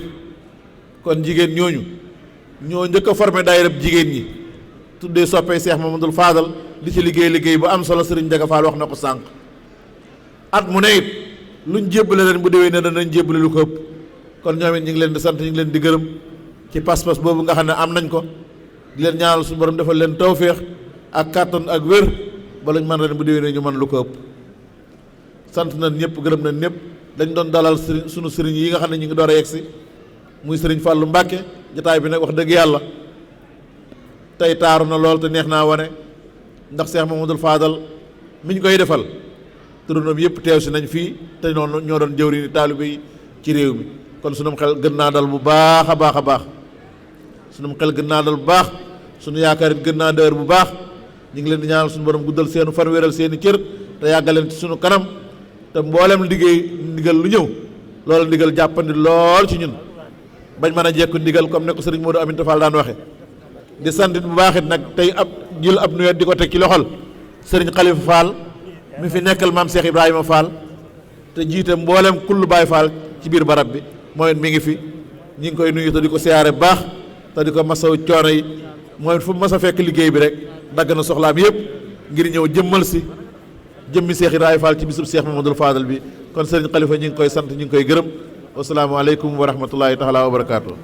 [SPEAKER 3] kon jigéen ñooñu ñoo njëkk a formé daayira jigéen ñi tuddee soppee Cheikh Mamadou Fadal di ci liggéey bu am solo Serigne Ndiaga Fall wax na ko sànq at mu ne it luñ jébbale leen bu déwee ne danañ jébbale lu ko ëpp kon ñoom it ñu ngi leen di sant ñu ngi leen di gërëm ci pas-pas boobu nga xam ne am nañ ko di leen ñaanal suñu borom defal leen tawféex ak kàttan ak wér ba lañ mën ren bu déwee ne ñu mën lu ko ëpp sant nañ ñëpp gërëm nañ ñëpp dañ doon dalal sunu sëriñ yi nga xam ne ñu ngi door a yegsi muy sëriñ Fallou Mbacke jotaay bi nag wax dëgg yàlla tey taaru na lool te neex naa wane ndax Cheikh Mamadou Fadal mi ñu koy defal turandoom yëpp teew si nañ fii te noonu ñoo doon jëwriñu taalibe yi ci réew mi kon sunum xel gën naa dal bu baax a baax a baax sunum xel gën naa dal bu baax sunu yaakaar it gën naa dëër bu baax ñu ngi leen di ñaanal suñu borom guddal seenu fan wéral seeni cër te yàggaleen ci sunu kanam te mboolem liggéey ndigal lu ñëw loolu ndigal jàppandi lool ci ñun bañ mën a jekku ndigal comme ne ko sëriñ Modou Aminta Fall daan waxe di sant bu baax it nag tey ab jël ab nuyoo di ko teg ci loxol sëriñ Khalifa Fall mi fi nekkal maam Cheikh Ibrahima Fall te jiite mboolem kullu Baay Fall ci biir barab bi mooy mi ngi fi ñi ngi koy nuyu te di ko siyaare bu baax te di ko masaw coono yi mooy fu mas a fekk liggéey bi rek dagg na soxlaam yëpp ngir ñëw jëmmal si jëmmi Cheikh Ibrahima Fall ci bisub Cheikh Mamadou Fadal bi kon sëriñ Khalifa ñi ngi koy sant ñi ngi koy gërëm wasalaamaaleykum wa rahmatullahi taala wa barakaatu.